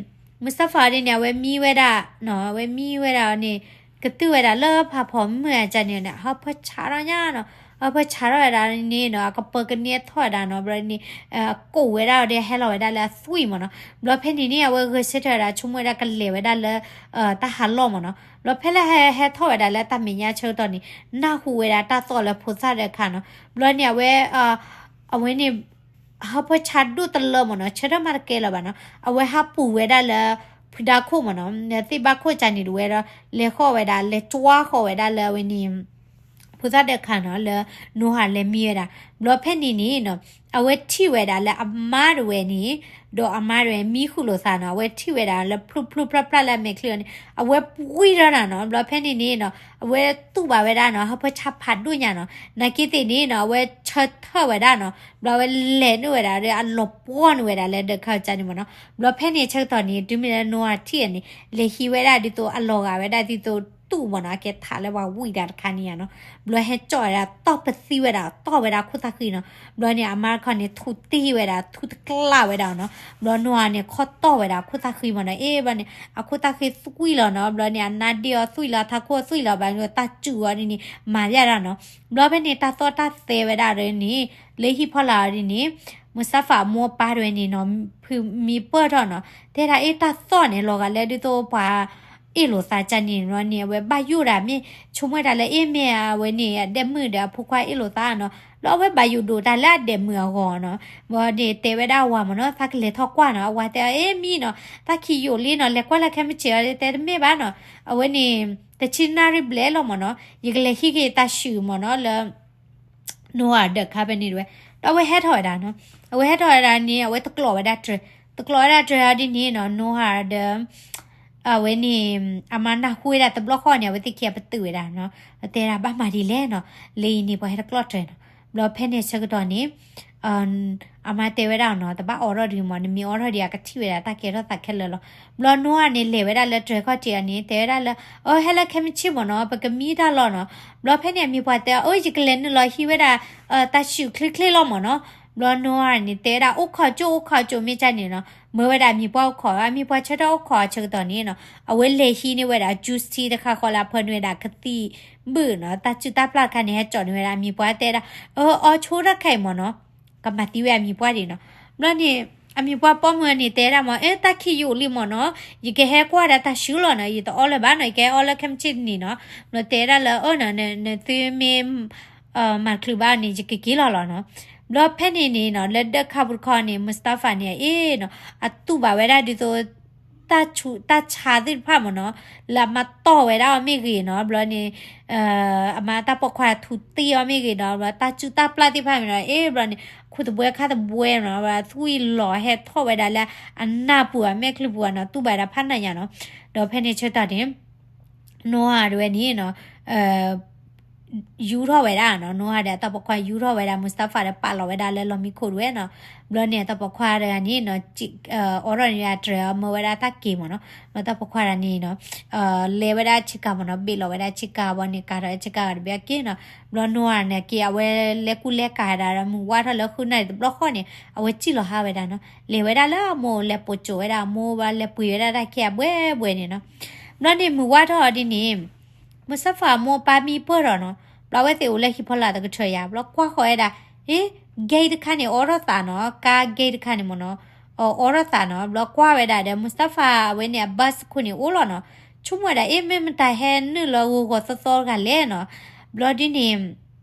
Mustafa ဒ်န့ၣ် အဝဲမံဝဲဒၣ်နီၤ အဝဲမံဝဲဒၣ်န့ၣ် ကတုၤဝဲဒၣ်လၢဖးဖီမုၢ်အကန့ၣ်န့ၣ် ဟၢဖၢဆးထီၣ်ညါနီၤ. ဟၢဖၢဆးထီၣ်ဝဲဒၣ်န့ၣ်နီၤ အကပၢၤကန့ၢ်ထီၣ်ဝဲဒၣ်နီၤ. ဘျီန့ၣ် ကိးဝဲဒၣ်ဒီးဟဲလီၤဝဲဒၣ်လၢအသွံၣ်မ့ၢ်နီၤ. ဘျီဖဲန့ၣ်န့ၣ် အဝဲဂဲၤဆၢထၢၣ်ဝဲဒၣ် ဆိကမိၣ်ဝဲဒၣ်ကလဲၤဝဲဒၣ်လၢ တၢ်ဟးလီၢ်မ့ၢ်နီၤ. ဘျီဖဲလၢဟဲဟဲထီၣ်ဝဲဒၣ်လၢတၢ်မဲာ်ညါဆၢကတီၢ်န့ၣ် နၢ်ဟူဝဲဒၣ်တၢ်သီၣ်လၢဖိသၣ်ဒီးခါနီၤ. ဘျီန့ၣ် အဝဲ အဝဲန့ၣ် ဟၢဖၢဆးဒိၣ်တလၢမ့ၢ်နီၤ ဆၢထၢၣ်မးတကဲလၢၤဘၣ်နီၤ. အဝဲဟးပူၤဝဲဒၣ်လၢ ဖုဒါခိၣ်မ့ၢ်နီၤ သ့ၣ်ဘၣ်ခိၣ်ကန့ၣ်တဝဲဒီး လဲၤဃီၣ်ဝဲဒၣ် လဲၤကွၢ်ဃီၣ်ဝဲဒၣ်လၢအဝဲန့ၣ် ဖိသၣ်ဒီးခါနီၤ လၢ Noor လဲၤမံဝဲဒၣ်. ဘျီဖဲန့ၣ်န့ၣ်နီၤ အဝဲထံၣ်ဝဲဒၣ်လၢအမါတဝဲန့ၣ် ဒီးအမါတဝဲမံဃုာ်လိာ်သးနီၤ အဝဲထံၣ်ဝဲဒၣ်လၢ ဖျုဖျုဖျါဖျါလၢအမဲာ်ချံအီၤန့ၣ် အဝဲပှံၢ်ထီၣ်တၢ်နီၤ. ဘျီဖဲန့ၣ်န့ၣ်နီၤ အဝဲတူၢ်ဘၣ်ဝဲဒၣ်နီၤ ဟၢဖၢဆးဖးဒိၣ်ညါနီၤ. နာ်က့သ့ၣ်န့ၣ်နီၤ အဝဲဆၢထၢၣ်ဝဲဒၣ်နီၤ ဘျီအဝဲလဲၤနုာ်ဝဲဒၣ်ဒီး အလီၤပှီၢ်နုာ်ဝဲဒၣ်လၢဒီးခါကန့ၣ်မ့ၢ်နီၤ. ဘျီဖဲန့ၣ်ဆၢကတီၢ်န့ၣ် တုၤမ့ၢ်လၢ Noor ထံၣ်န့ၣ် လဲၤဟံးဝဲဒၣ်ဒ်သိးအလီၤဂာ်ဝဲဒၣ်ဒ်သိးတူၢ်မ့ၢ်နီၤ အကဲထးလၢပှၤဝံၣ်တၢ်တခါန့ၣ်ယါနီၤ. ဘျီဟဲကၠီၣ်ဝဲဒၣ် တီၢ်ပသံဝဲဒၣ် တီၢ်ဝဲဒၣ်အခိၣ်သၣ်ဃံနီၤ. ဘျီန့ၣ် အမါတခီန့ၣ် ထူးတ့ၢ်ဝဲဒၣ် ထူးတကျၣ်ဝဲဒၣ်နီၤ. ဘျီ Noor န့ၣ် ခီၣ်တီၢ်ဝဲဒၣ်အခိၣ်သၣ်ဃံမ့ၢ်နီၤ. အ့ ဘျီန့ၣ် အခိၣ်သၣ်ဃံသွံၣ်လီၤနီၤ. ဘျီန့ၣ် အနါဒ့ၣ်အီၤသွံၣ်လီၤ ထးခိၣ်အသွံၣ်လီၤ ဘၣ်န့ၣ် တၢ်စူၤအီၤဒ်န့ၣ် မၤယါဒၣ်နီၤ. ဘျီဖဲန့ၣ် တၢ်သီၣ်တၢ်သဲဝဲဒၣ်ဒီးန့ၣ် လၢဟံၣ်ဖီလာ်အီၤဒ်န့ၣ် Mustafa အမိၢ်အပၢ်တဝဲန့ၣ်နီၤ ဖုမံပၢၢ်ထီၣ်နီၤ တဲဒၣ်အ့ တၢ်သီၣ်န့ၣ် လီၤဂာ်လၢဒ်သိးပှၤအ့ၣ်လိာ်သးကန့ၣ်ဘျီန့ၣ် အဝဲဘၣ်ယိၣ်ဒၣ်မ့ၢ် ဆိကမိၣ်ဝဲဒၣ်လၢအ့ၣ်မ့ၢ်အဝဲန့ၣ် အဒဲးမုၣ်ဒီးအဖိခွါအ့ၣ်လိာ်သးနီၤ. ဘျီအဝဲဘၣ်ယိၣ်ဒိၣ်တၢ်လၢအဒဲးမုၣ်အဂီၢ်နီၤ. ဘျီန့ၣ်တဲဝဲဒၣ်အဝၤမ့ၢ်နီၤ သးကလဲၤထီၣ်ကွၢ်နီၤ. အဝၤတဲအ့ၣ်မံနီၤ သးခံယိာ်လံနီၤ လဲၤကွၢ်လၢခဲမုၢ်ဆ့ၣ်အီၤ တဲတမ့ၢ်ဘၣ်နီၤ အဝဲန့ၣ် တဆံနၣ်ရံၣ်ဘျဲၣ်လီၤမ့ၢ်နီၤ ယကလဲၤဟံးက့ၤတၢ်ဆူၣ်မ့ၢ်နီၤလၢ Noor ဒီးခါဖဲန့ၣ်တဝဲ ဒီးအဝဲဟဲထီၣ်ဝဲဒၣ်နီၤ. အဝဲဟဲထီၣ်ဝဲဒၣ်န့ၣ် အဝဲတကျိးဝဲဒၣ်တြဲၤ တကျိးဝဲဒၣ်တြဲၤအီၤဒ်န့ၣ်နီၤ Noor ဒီး အဝဲန့ၣ် အမါနၢ်ဟူဝဲဒၣ်တဘျီဃီန့ၣ် အဝဲသ့ၣ်ခံဂၤပတုာ်ဝဲဒၣ်နီၤ. တဲဒၣ်ဘၣ်မၤဒ်လဲၣ်နီၤ လၢအံၤန့ၣ် ပှၤဟဲတကျိးတြဲၤနီၤ. ဘျီဖဲန့ၣ်ဆၢကတီၢ်န့ၣ် အမါတဲဝဲဒၣ်နီၤ တဘၣ်အိးထီၣ်ဒံးမ့ၢ် နမ့ၢ်အိးထီၣ်ဒံး အကထံၣ်ဝဲဒၣ်တၢ်ကဲထီၣ်သးခဲလၢာ်လီၤ. ဘျီ Noor န့ၣ် လဲၤဝဲဒၣ်လၢတြဲၤခီၣ်ထံးအီၤန့ၣ် တဲဝဲဒၣ်လၢ အၢ ဟဲလၢခဲမုၢ်ဆ့ၣ်မ့ၢ်နီၤ ပကမံတၢ်လီၤနီၤ. ဘျီဖဲန့ၣ် အမံၤပှၢ်တဲ အၢ ယကလဲၤနုာ်လီၤဟံးဝဲဒၣ် တၢ်ဆူၣ်ချ့ချ့လီၤမ့ၢ်နီၤ. ဘျီ Noor န့ၣ် တဲဝဲဒၣ် အိၣ်ခိးကၠိ အိၣ်ခိးကၠိ မ့ၢ်ကန့ၣ်နီၤ မၢဝဲဒၣ်အမံၤပှၢ်အိၣ်ခိး အမံၤပှၢ်ဆၢထၢၣ်အိၣ်ခိးအဆၢကတီၢ်န့ၣ်နီၤ အဝဲလဲၤဟံးန့ၢ်ဝဲဒၣ် juice tea တခါဃီလၢအဖၢနုာ်ဝဲဒၣ်ကသံၣ်ဘုၣ်နီၤ တၢ်စုၣ်တၢ်ပျၢ်တခါန့ၣ် ဟဲကၠီၣ်န့ၢ်ဝဲဒၣ်အမံၤပှၢ်တဲဒၣ် အၢ အီဆိတၢ်ခဲအံၤမ့ၢ်နီၤ ကမၤသံဝဲအမံၤပှၢ်ဒံးနီၤ. ဘျီန့ၣ် အမံၤပှၢ်ပိာ်မုၣ်န့ၣ် တဲဒၣ်မ့ၢ် အၢ တၢ်ခံးယိာ်လံမ့ၢ်နီၤ ယကဟဲကွၢ်ဒၣ်တၢ်ဆူၣ်လီၤနီၤ ယတအီလၢၤဘၣ်နီၤ ယကဟဲအီလၢခဲမုၢ်ဆ့ၣ်တနံၤနီၤ. ဘျီတဲဒၣ်လၢ အၢ နသုမ့ၢ် မၤတချုးဘၣ်န့ၣ် ယကက့ၤလီၤလီၤနီၤ. ဘျီဖဲန့ၣ်န့ၣ်နီၤ လၢဒၢးခါပူၤတခီန့ၣ် Mustafa န့ၣ် အ့ၣ်နီၤ အတူၢ်ဘၣ်ဝဲဒၣ်ဒ်သိး တၢ်ဆူးတၢ်ဆါသ့ၣ်တဖၣ်မ့ၢ်နီၤ လၢအမါတီၢ်ဝဲဒၣ်အီၤမ့ၢ်ဂ့ၤနီၤ ဘျီန့ၣ် အမါတၢ်ပိာ်ခွါထူးတ့ၢ်အီၤမ့ၢ်ဂ့ၤနီၤ ဘျီတၢ်စုၣ်တၢ်ပျၢ်သ့ၣ်တဖၣ်မ့ၢ်နီၤ အ့ၣ် ဘျီန့ၣ် ခူၣ်သဘှဲခါသဘှဲနီၤ ဘျီသွံၣ်လီၤဟဲထီၣ်ဝဲဒၣ်လၢအနၢ်ပူၤအမဲာ်ချံပူၤနီၤ တူၢ်ဘၣ်ဒၣ်ဖးနးညါနီၤ. ဒီးဖဲန့ၣ်ဆၢကတီၢ်န့ၣ် Noor တဝဲန့ၣ်နီၤ ယူထီၣ်ဝဲဒၣ်နီၤ Noor ဒီးအတၢ်ပိာ်ခွါယူထီၣ်ဝဲဒၣ် Mustafa ဒီးပာ်လီၤဝဲဒၣ်လၢလီၢ်မံခိၣ်တဝဲနီၤ. ဘျီန့ၣ် အတၢ်ပိာ်ခွါတဂၤန့ၣ်နီၤ အိးထီၣ်န့ၣ်အတြဲၤအီၤ မၢဝဲဒၣ်တၢ်က့ၤမ့ၢ်နီၤ. ဘျီတၢ်ပိာ်ခွါတဂၤန့ၣ်နီၤ လဲၤဝဲဒၣ်ဆ့ကၤမ့ၢ်နီၤ ဘ့ၣ်လီၤဝဲဒၣ်ဆ့ကၤဘီန့ၣ် ကၤထီၣ်ဆ့ကၤတဘ့ၣ်အက့ၢ်နီၤ. ဘျီ Noor န့ၣ်က့ အဝဲလဲၤကူလဲၤကၤဒၣ်ဒီး မုၢ်ဝါထီၣ်လၢဃုနၣ်ရံၣ်တဘျီဃီန့ၣ် အဝဲစံၣ်လီၤဟးဝဲဒၣ်နီၤ. လဲၤဝဲဒၣ်လၢအမိၢ်လဲၤပိာ်ကၠိဝဲဒၣ်အမိၢ်ဘၣ် လဲၤပှ့ၤဝဲဒၣ်တၢ်ခဲအဘှဲဘှဲန့ၣ်နီၤ. ဘျီန့ၣ်မုၢ်ဝါထီၣ်ဒ်န့ၣ် Mustafa အမိၢ်အပၢ်မံပၢၢ်ထီၣ်နီၤ. ဘျီအဝဲသ့ၣ်အိၣ်လၢဟံၣ်ဖီလာ်တကထၢၣ်ယါ ဘျီကွၢ်ဃီၤဝဲဒၣ် အ့ gate တခါန့ၣ် အိးထီၣ်သးနီၤ ကါ gate တခါန့ၣ်မ့ၢ်နီၤ အိးထီၣ်သးနီၤ. ဘျီကွၢ်ဝဲဒၣ်ဒီး Mustafa အဝဲန့ၣ်အ bus ခိၣ်န့ၣ်အိၣ်လီၤနီၤ. ဆိကမိၣ်ဝဲဒၣ် အ့ မ့ၢ်မတၤဟဲနုာ်လီၤဂီၤဂီၤသီသီတဂၤလဲၣ်နီၤ. ဘျီဒ်န့ၣ်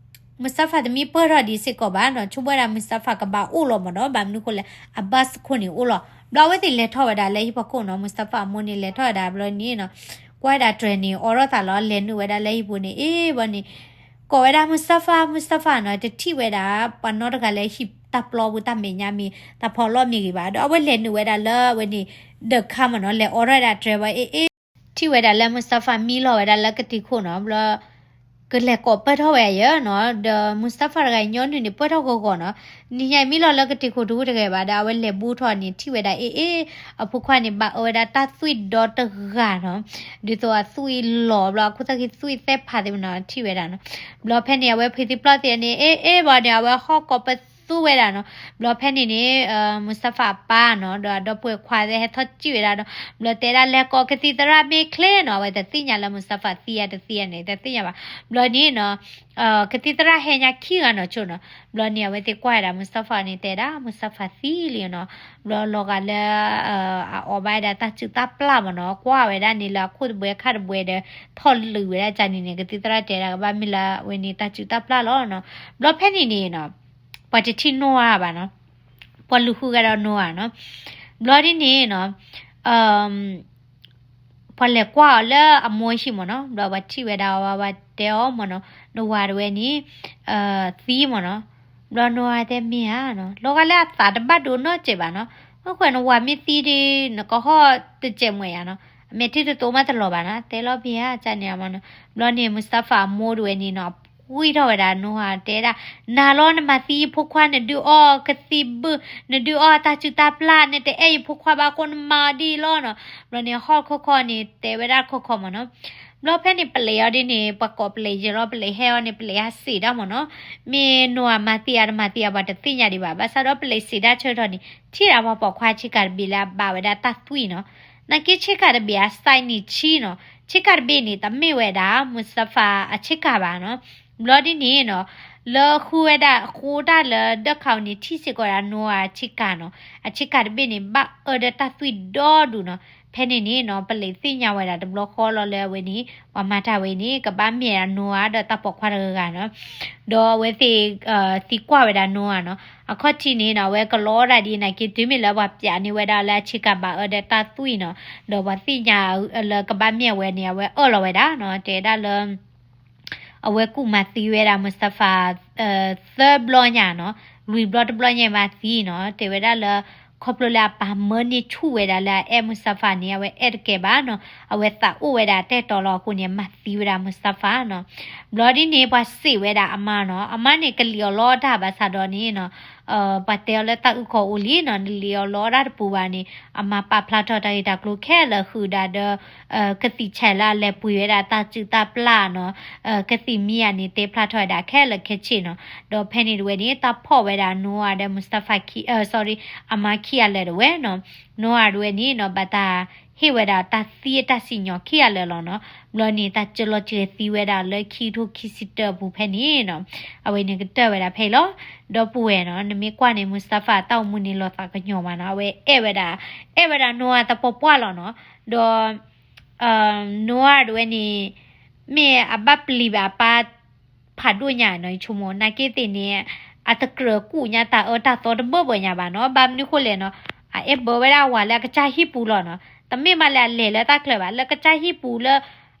Mustafa တမံပၢၢ်ထီၣ်ဒံးစ့ၢ်ကီးဘၣ်နီၤ. ဆိကမိၣ်ဝဲဒၣ် Mustafa ကဘၣ်အိၣ်လီၤမ့ၢ်နီၤ ဘၣ်မနုၤဃိလဲၣ် အ bus ခိၣ်န့ၣ်အိၣ်လီၤ. ဘျီအဝဲသ့ၣ်လဲၤထီၣ်ဝဲဒၣ်လၢဟံၣ်ဖီခိၣ်နီၤ Mustafa အမိၢ်န့ၣ်လဲၤထီၣ်ဝဲဒၣ်ဘျီန့ၣ်နီၤ ကွၢ်ဝဲဒၣ်တြဲၤန့ၣ် အိးထီၣ်သးလီၤ လဲၤနုာ်ဝဲဒၣ်လၢဟံၣ်ပူၤန့ၣ် အ့ ဘျီန့ၣ် ကိးဝဲဒၣ် Mustafa Mustafa နီၤ တထံၣ်ဝဲဒၣ် ပှၤနီတဂၤလၢဟံၣ်တၢ်ပျီပူၤတၢ်မဲာ်ညါမ့ၢ် တၢ်ဖီလီၢ်မ့ၢ်ဂ့ၤဘၣ် ဒီးအဝဲလဲၤနုာ်ဝဲဒၣ်လၢအဝဲန့ၣ် ဒီးခါမ့ၢ်နီၤ လဲၤအိးထီၣ်ဝဲဒၣ်တြဲၤဘၣ် အ့ အ့ ထံၣ်ဝဲဒၣ်လၢ Mustafa မံလီၤဝဲဒၣ်လၢကတံၤခိၣ်နီၤ ဘျီ ကလဲၤကိးပၢၢ်ထီၣ်ဝဲယဲနီၤ, ဒီး Mustafa တဂၤအံၤညီနုၢ်န့ၣ် ပၢၢ်ထီၣ်ဂီၤဂီၤနီၤ, နံၤညါအံၤမ့ၢ်လီၤလၢကတ့ၤခိၣ်တဝူတဂၤဘၣ်ဒီး အဝဲလဲၤဘူးထီၣ်န့ၣ် ထံၣ်ဝဲဒၣ် အ့ၣ် အ့ၣ် အဖိခွါန့ၣ် ဘၣ်အၢဝဲဒၣ်တၢ်သွံၣ်ဒီတဂၤနီၤ, ဒ်သိးအသွံၣ်လီၤဘျီ အခိၣ်သၣ်ခံသွံၣ်သဲဖးသ့ၣ်မနီၤ ထံၣ်ဝဲဒၣ်နီၤ, ဘျီဖဲန့ၣ် အဝဲဖံးသံပျီၢ်သံန့ၣ် အ့ၣ် အ့ၣ် ဘၣ်န့ၣ် အဝဲဟီၣ်ကိးပသူဝဲဒၣ်နီၤ, ဘျီဖဲန့ၣ်န့ၣ် Mustafa အပၢ်နီၤ ဒီးအဒီပုၢ်ဝဲၢ်ခွါသ့ၣ်ဟဲထီၣ်စံၣ်ဝဲဒၣ်ဒီး ဘျီတဲဒၣ်လဲၤကိးကသံၣ်သရၣ်မ့ၢ်ချ့နီၤ, အဝဲတသ့ၣ်ညါလၢ Mustafa သံဧါတသံဧါန့ၣ် တသ့ၣ်ညါဘၣ်, ဘျီန့ၣ်နီၤ ကသံၣ်သရၣ်ဟဲညါခံဂၤနီၤဆိနီၤ, ဘျီန့ၣ် အဝဲသ့ၣ်ကွၢ်ဝဲဒၣ် Mustafa န့ၣ် တဲဒၣ် Mustafa သံလံနီၤ, ဘျီလီၤဂာ်လၢ အအီၣ်ဘၣ်ဝဲဒၣ်တၢ်စုၣ်တၢ်ပျၢ်မနီၤ, ကွၢ်ဝဲဒၣ်န့ၣ်လၢအခိၣ်တဘှဲခါတဘှဲဒီး ထီၣ်လုာ်ဝဲဒၣ်ကန့ၣ်န့ၣ် ကသံၣ်သရၣ်တဲဒၣ်ကဘၣ်မ့ၢ်လၢအဝဲန့ၣ်တၢ်စုၣ်တၢ်ပျၢ်လီၤနီၤ, ဘျီဖဲန့ၣ်န့ၣ်နီၤ ပှၤတထံၣ် Noah ဘၣ်နီၤ, ပှၤလူၤဃုဂၤဒီး Noah နီၤ, ဘျီဒ်န့ၣ်နီၤ ပှၤလဲၤကွၢ်အီၤလၢအမိၢ်ဟံၣ်မနီၤ, ဘျီပှၤထံၣ်ဝဲဒၣ်အီၤ ပှၤတဲအီၤမနီၤ, နဝၤတဝဲန့ၣ် သံမနီၤ, ဘျီ Noah တဲမ့ၢ်ဧါနီၤ, လီၤဂာ်လၢအသးတဘၣ်ဒိနီတစဲးဘၣ်နီၤ, အဃိနဝၤမ့ၢ်သံဒီး နကဟီၣ်တစဲးမွဲၢ်ယါနီၤ, အမဲာ်ထံတတိၤမးတလီၤဘၣ်နီၤ, တဲလီၤဖဲဧါ ကန့ၣ်မနီၤ, ဘျီန့ၣ် Mustafa အမိၢ်တဝဲန့ၣ်နီၤ ကွံာ်ထီၣ်ဝဲဒၣ် Noah တဲဒၣ်, နၤလီၤနမၤသံယဖိခွါ နဒုးအီၣ်ကသံၣ်ဘုၣ်, နဒုးအီၣ်တၢ်စုၣ်တၢ်ပျၢ် နတအဲၣ်ယဖိခွါဘၣ်အဃိနမၤအီၤဒ်အံၤလီၤနီၤ, ဘျီန့ၣ်ဟီၣ်ခိၣ်ခီန့ၣ် တဲဝဲဒၣ်ခီခီမနီၤ, ဘျီဖဲန့ၣ်ပလံးအီၤဒ်န့ၣ် ပှၤကိးပလံးယဲလီၤ ပလံးဟဲအီၤန့ၣ် ပလံးဟးစံးဒၣ်မနီၤ, မ့ၢ် Noah မၤသံဧါတမၤသံဧါ ပှၤတသ့ၣ်ညါဒံးဘၣ်, ဘၣ်ဆၣ်ဒီးပလံးစံးဒၣ်ဆၢကတီၢ်န့ၣ် ထံၣ်ဒၣ်ပှၤပိာ်ခွါဆ့ကၤတဘ့ၣ်လၢအဘၣ်ဝဲဒၣ်တၢ်သွံၣ်နီၤ, နာ်က့ဆ့ကၤတဘ့ၣ်အ size န့ၣ်ဆံနီၤ, ဆ့ကၤတဘ့ၣ်န့ၣ် တမ့ၢ်ဝဲဒၣ် Mustafa အဆ့ကၤဘၣ်နီၤ. ဘျီဒ်န့ၣ်နီၤ, လၢဃုဝဲဒၣ်အဃိတၢ်လၢဒၢးခးအီၤန့ၣ် ထံၣ်စ့ၢ်ကီးဝဲဒၣ် Noah အဆ့ကၤနီၤ, အဆ့ကၤတဘ့ၣ်န့ၣ် ဘၣ်အၢဒီးတၢ်သွံၣ်ဒီဒူၣ်နီၤ. ဖဲန့ၣ်န့ၣ်နီၤ ပလံးသ့ၣ်ညါဝဲဒၣ်တဘျီဃီလီၤလၢအဝဲန့ၣ် ပှၤမၤတၢ်ဝဲန့ၣ် ကဘၣ်မ့ၢ်ဝဲဒၣ် Noah ဒီးတၢ်ပိာ်ခွါတဂၤဂၤနီၤ. ဒီးအဝဲသ့ၣ် သံကွၢ်ဝဲဒၣ် Noah နီၤ. အခီၣ်ထံးန့ၣ်နီၤ အဝဲကလီအီၣ်ဒၣ်ဒ်နာ်က့ တုၤမ့ၢ်လၢပှၤပၠးန့ၢ်ဝဲဒၣ်လၢအဆ့ကၤဘၣ်အၢဒီးတၢ်သွံၣ်နီၤ, ဒီးပှၤသ့ၣ်ညါလၢကဘၣ်မ့ၢ်အဝဲန့ၣ် အဝဲအၢၣ်လီၤဝဲဒၣ်နီၤ, တဲဒၣ်လၢ အဝဲကူၣ်မၤသံဝဲဒၣ် Mustafa သၢဘျီညါနီၤ, လွံၢ်ဘျီတဘျီညါမၤသံနီၤ, တဲဝဲဒၣ်လၢ ခီဖျိလၢအပၢ်မၢန့ၢ်ဆူၣ်ဝဲဒၣ်လၢအအဲၣ် Mustafa န့ၣ် အဝဲအဲၣ်တကဲဘၣ်နီၤ, အဝဲသးအိၣ်ဝဲဒၣ်တဲတီလီၤအဃိန့ၣ် မၤသံဝဲဒၣ် Mustafa နီၤ. ဘျီဒ်န့ၣ် ပှၤစံးဝဲဒၣ်အမါနီၤ, အမါန့ၣ်ကလံၤအီၤလီတၢ်ဘၣ်ဆၣ်ဒီးန့ၣ်နီၤ ပှၤတဲအီၤလၢတၢ်အုၣ်ကီၤအိၣ်လံနီၤ, နလံၤအီၤလီတၢ်တပူၤဘၣ်န့ၣ် အမါပာ်ဖျါထီၣ်တၢ်ဂ့ၢ်တၢ်ကျိၤခဲလၢာ်ဃုာ်ဒၣ်ဒီး ကသံၣ်ဆဲးလၢအလဲၤပှ့ၤဝဲဒၣ်တၢ်စုၣ်တၢ်ပျၢ်နီၤ, ကသံၣ်မံၤဧါန့ၣ် တဲဖျါထီၣ်ဝဲဒၣ်ခဲလၢာ်ခဲဆ့နီၤ. ဒီးဖဲန့ၣ်တဝဲန့ၣ် တၢ်ဖီၣ်ဝဲဒၣ် Noah ဒီး Mustafa ခံ sorry အမါခံဂၤလၢာ်တဝဲနီၤ. Noah တဝဲန့ၣ်နီၤ ဘၣ်တၢ်ဟ့ၣ်ဝဲဒၣ်တၢ်သံအတၢ်စံၣ်ညီၣ်ခံဂၤလၢာ်လီၤနီၤ. ဘျီန့ၣ် တၢ်စၢလီၤစၢၤသံဝဲဒၣ်လၢခံကထိခံဆံတၢအပူၤဖဲန့ၣ်နီၤ, အဝဲန့ၣ်ကတၢၢ်ဝဲဒၣ်ဖဲအံၤလီၤ. ဒီပုၢ်ဝဲၢ်နီၤ နမ့ၢ်ကွၢ်န့ၣ် Mustafa တၢ်အိၣ်မူန့ၣ်လီၤသးကညီၤမးနီၤ, အဝဲအဲၣ်ဝဲဒၣ် အဲၣ်ဝဲဒၣ် Noah သပှၢ်ပှၢ်လီၤနီၤ. ဒီး Noah တဝဲန့ၣ် မ့ၢ်အဘၣ်ပျံၤဘၣ်အပၢ်ဖးဒိၣ်ညါနီၤ, ယဆိကမိၣ် နာ်က့သ့ၣ်န့ၣ် အတကြၢးကူၣ်ညါတၢ်အၢတၢ်သီတဘၢဘၢညါဘၣ်နီၤ. ဘၣ်မနုၤဃိလဲၣ်နီၤ, အအဲၣ်ဘၢဝဲဒၣ်အဝၤလၢအကစၢ်ဟံၣ်ပူၤလီၤနီၤ. တမ့ၢ်ဘၣ်လၢအလဲၤလၢတၢ်ချၢဘၣ်, လၢကစၢ်ဟံၣ်ပူၤလၢ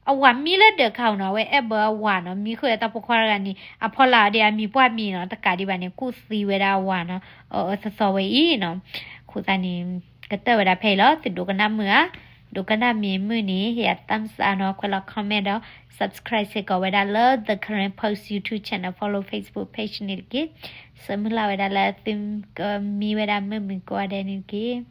အဝၤမံလၢဒၢးခးအီၤနီၤ, အဝဲအဲၣ်ဘၢအဝၤနီၤ. မံဃုာ်ဒီးတၢ်ပိာ်ခွါတဂၤန့ၣ် အဖီလာ်အီၤဒီးအမံၤပှၢ်မံၤနီၤ, တကးဒံးဘၣ်န့ၣ် ကူၣ်သံဝဲဒၣ်အဝၤနီၤ, အၢအၢသီသီဝဲအံၤနီၤ. အဃိသတးန့ၣ် ကတၢၢ်ဝဲဒၣ်ဖဲအံၤလီၤ. သုဒိကနၣ်မုာ်ဧါ, ဒိကနၣ်မ့ၢ်မုာ်န့ၣ် ဟ့ၣ်ယၤ thumbs up နီၤ, ခွဲးလီၤ comment ဒီး subscribe စ့ၢ်ကီးဝဲဒၣ်လၢ The Karen Post YouTube channel, follow Facebook page န့ၣ်တက့ၢ်. ဆၢမုၢ်လၢ်ဝဲဒၣ်လၢသုကမံဝဲဒၣ်မုာ်မုာ်ကိးဂၤဒဲးန့ၣ်တက့ၢ်.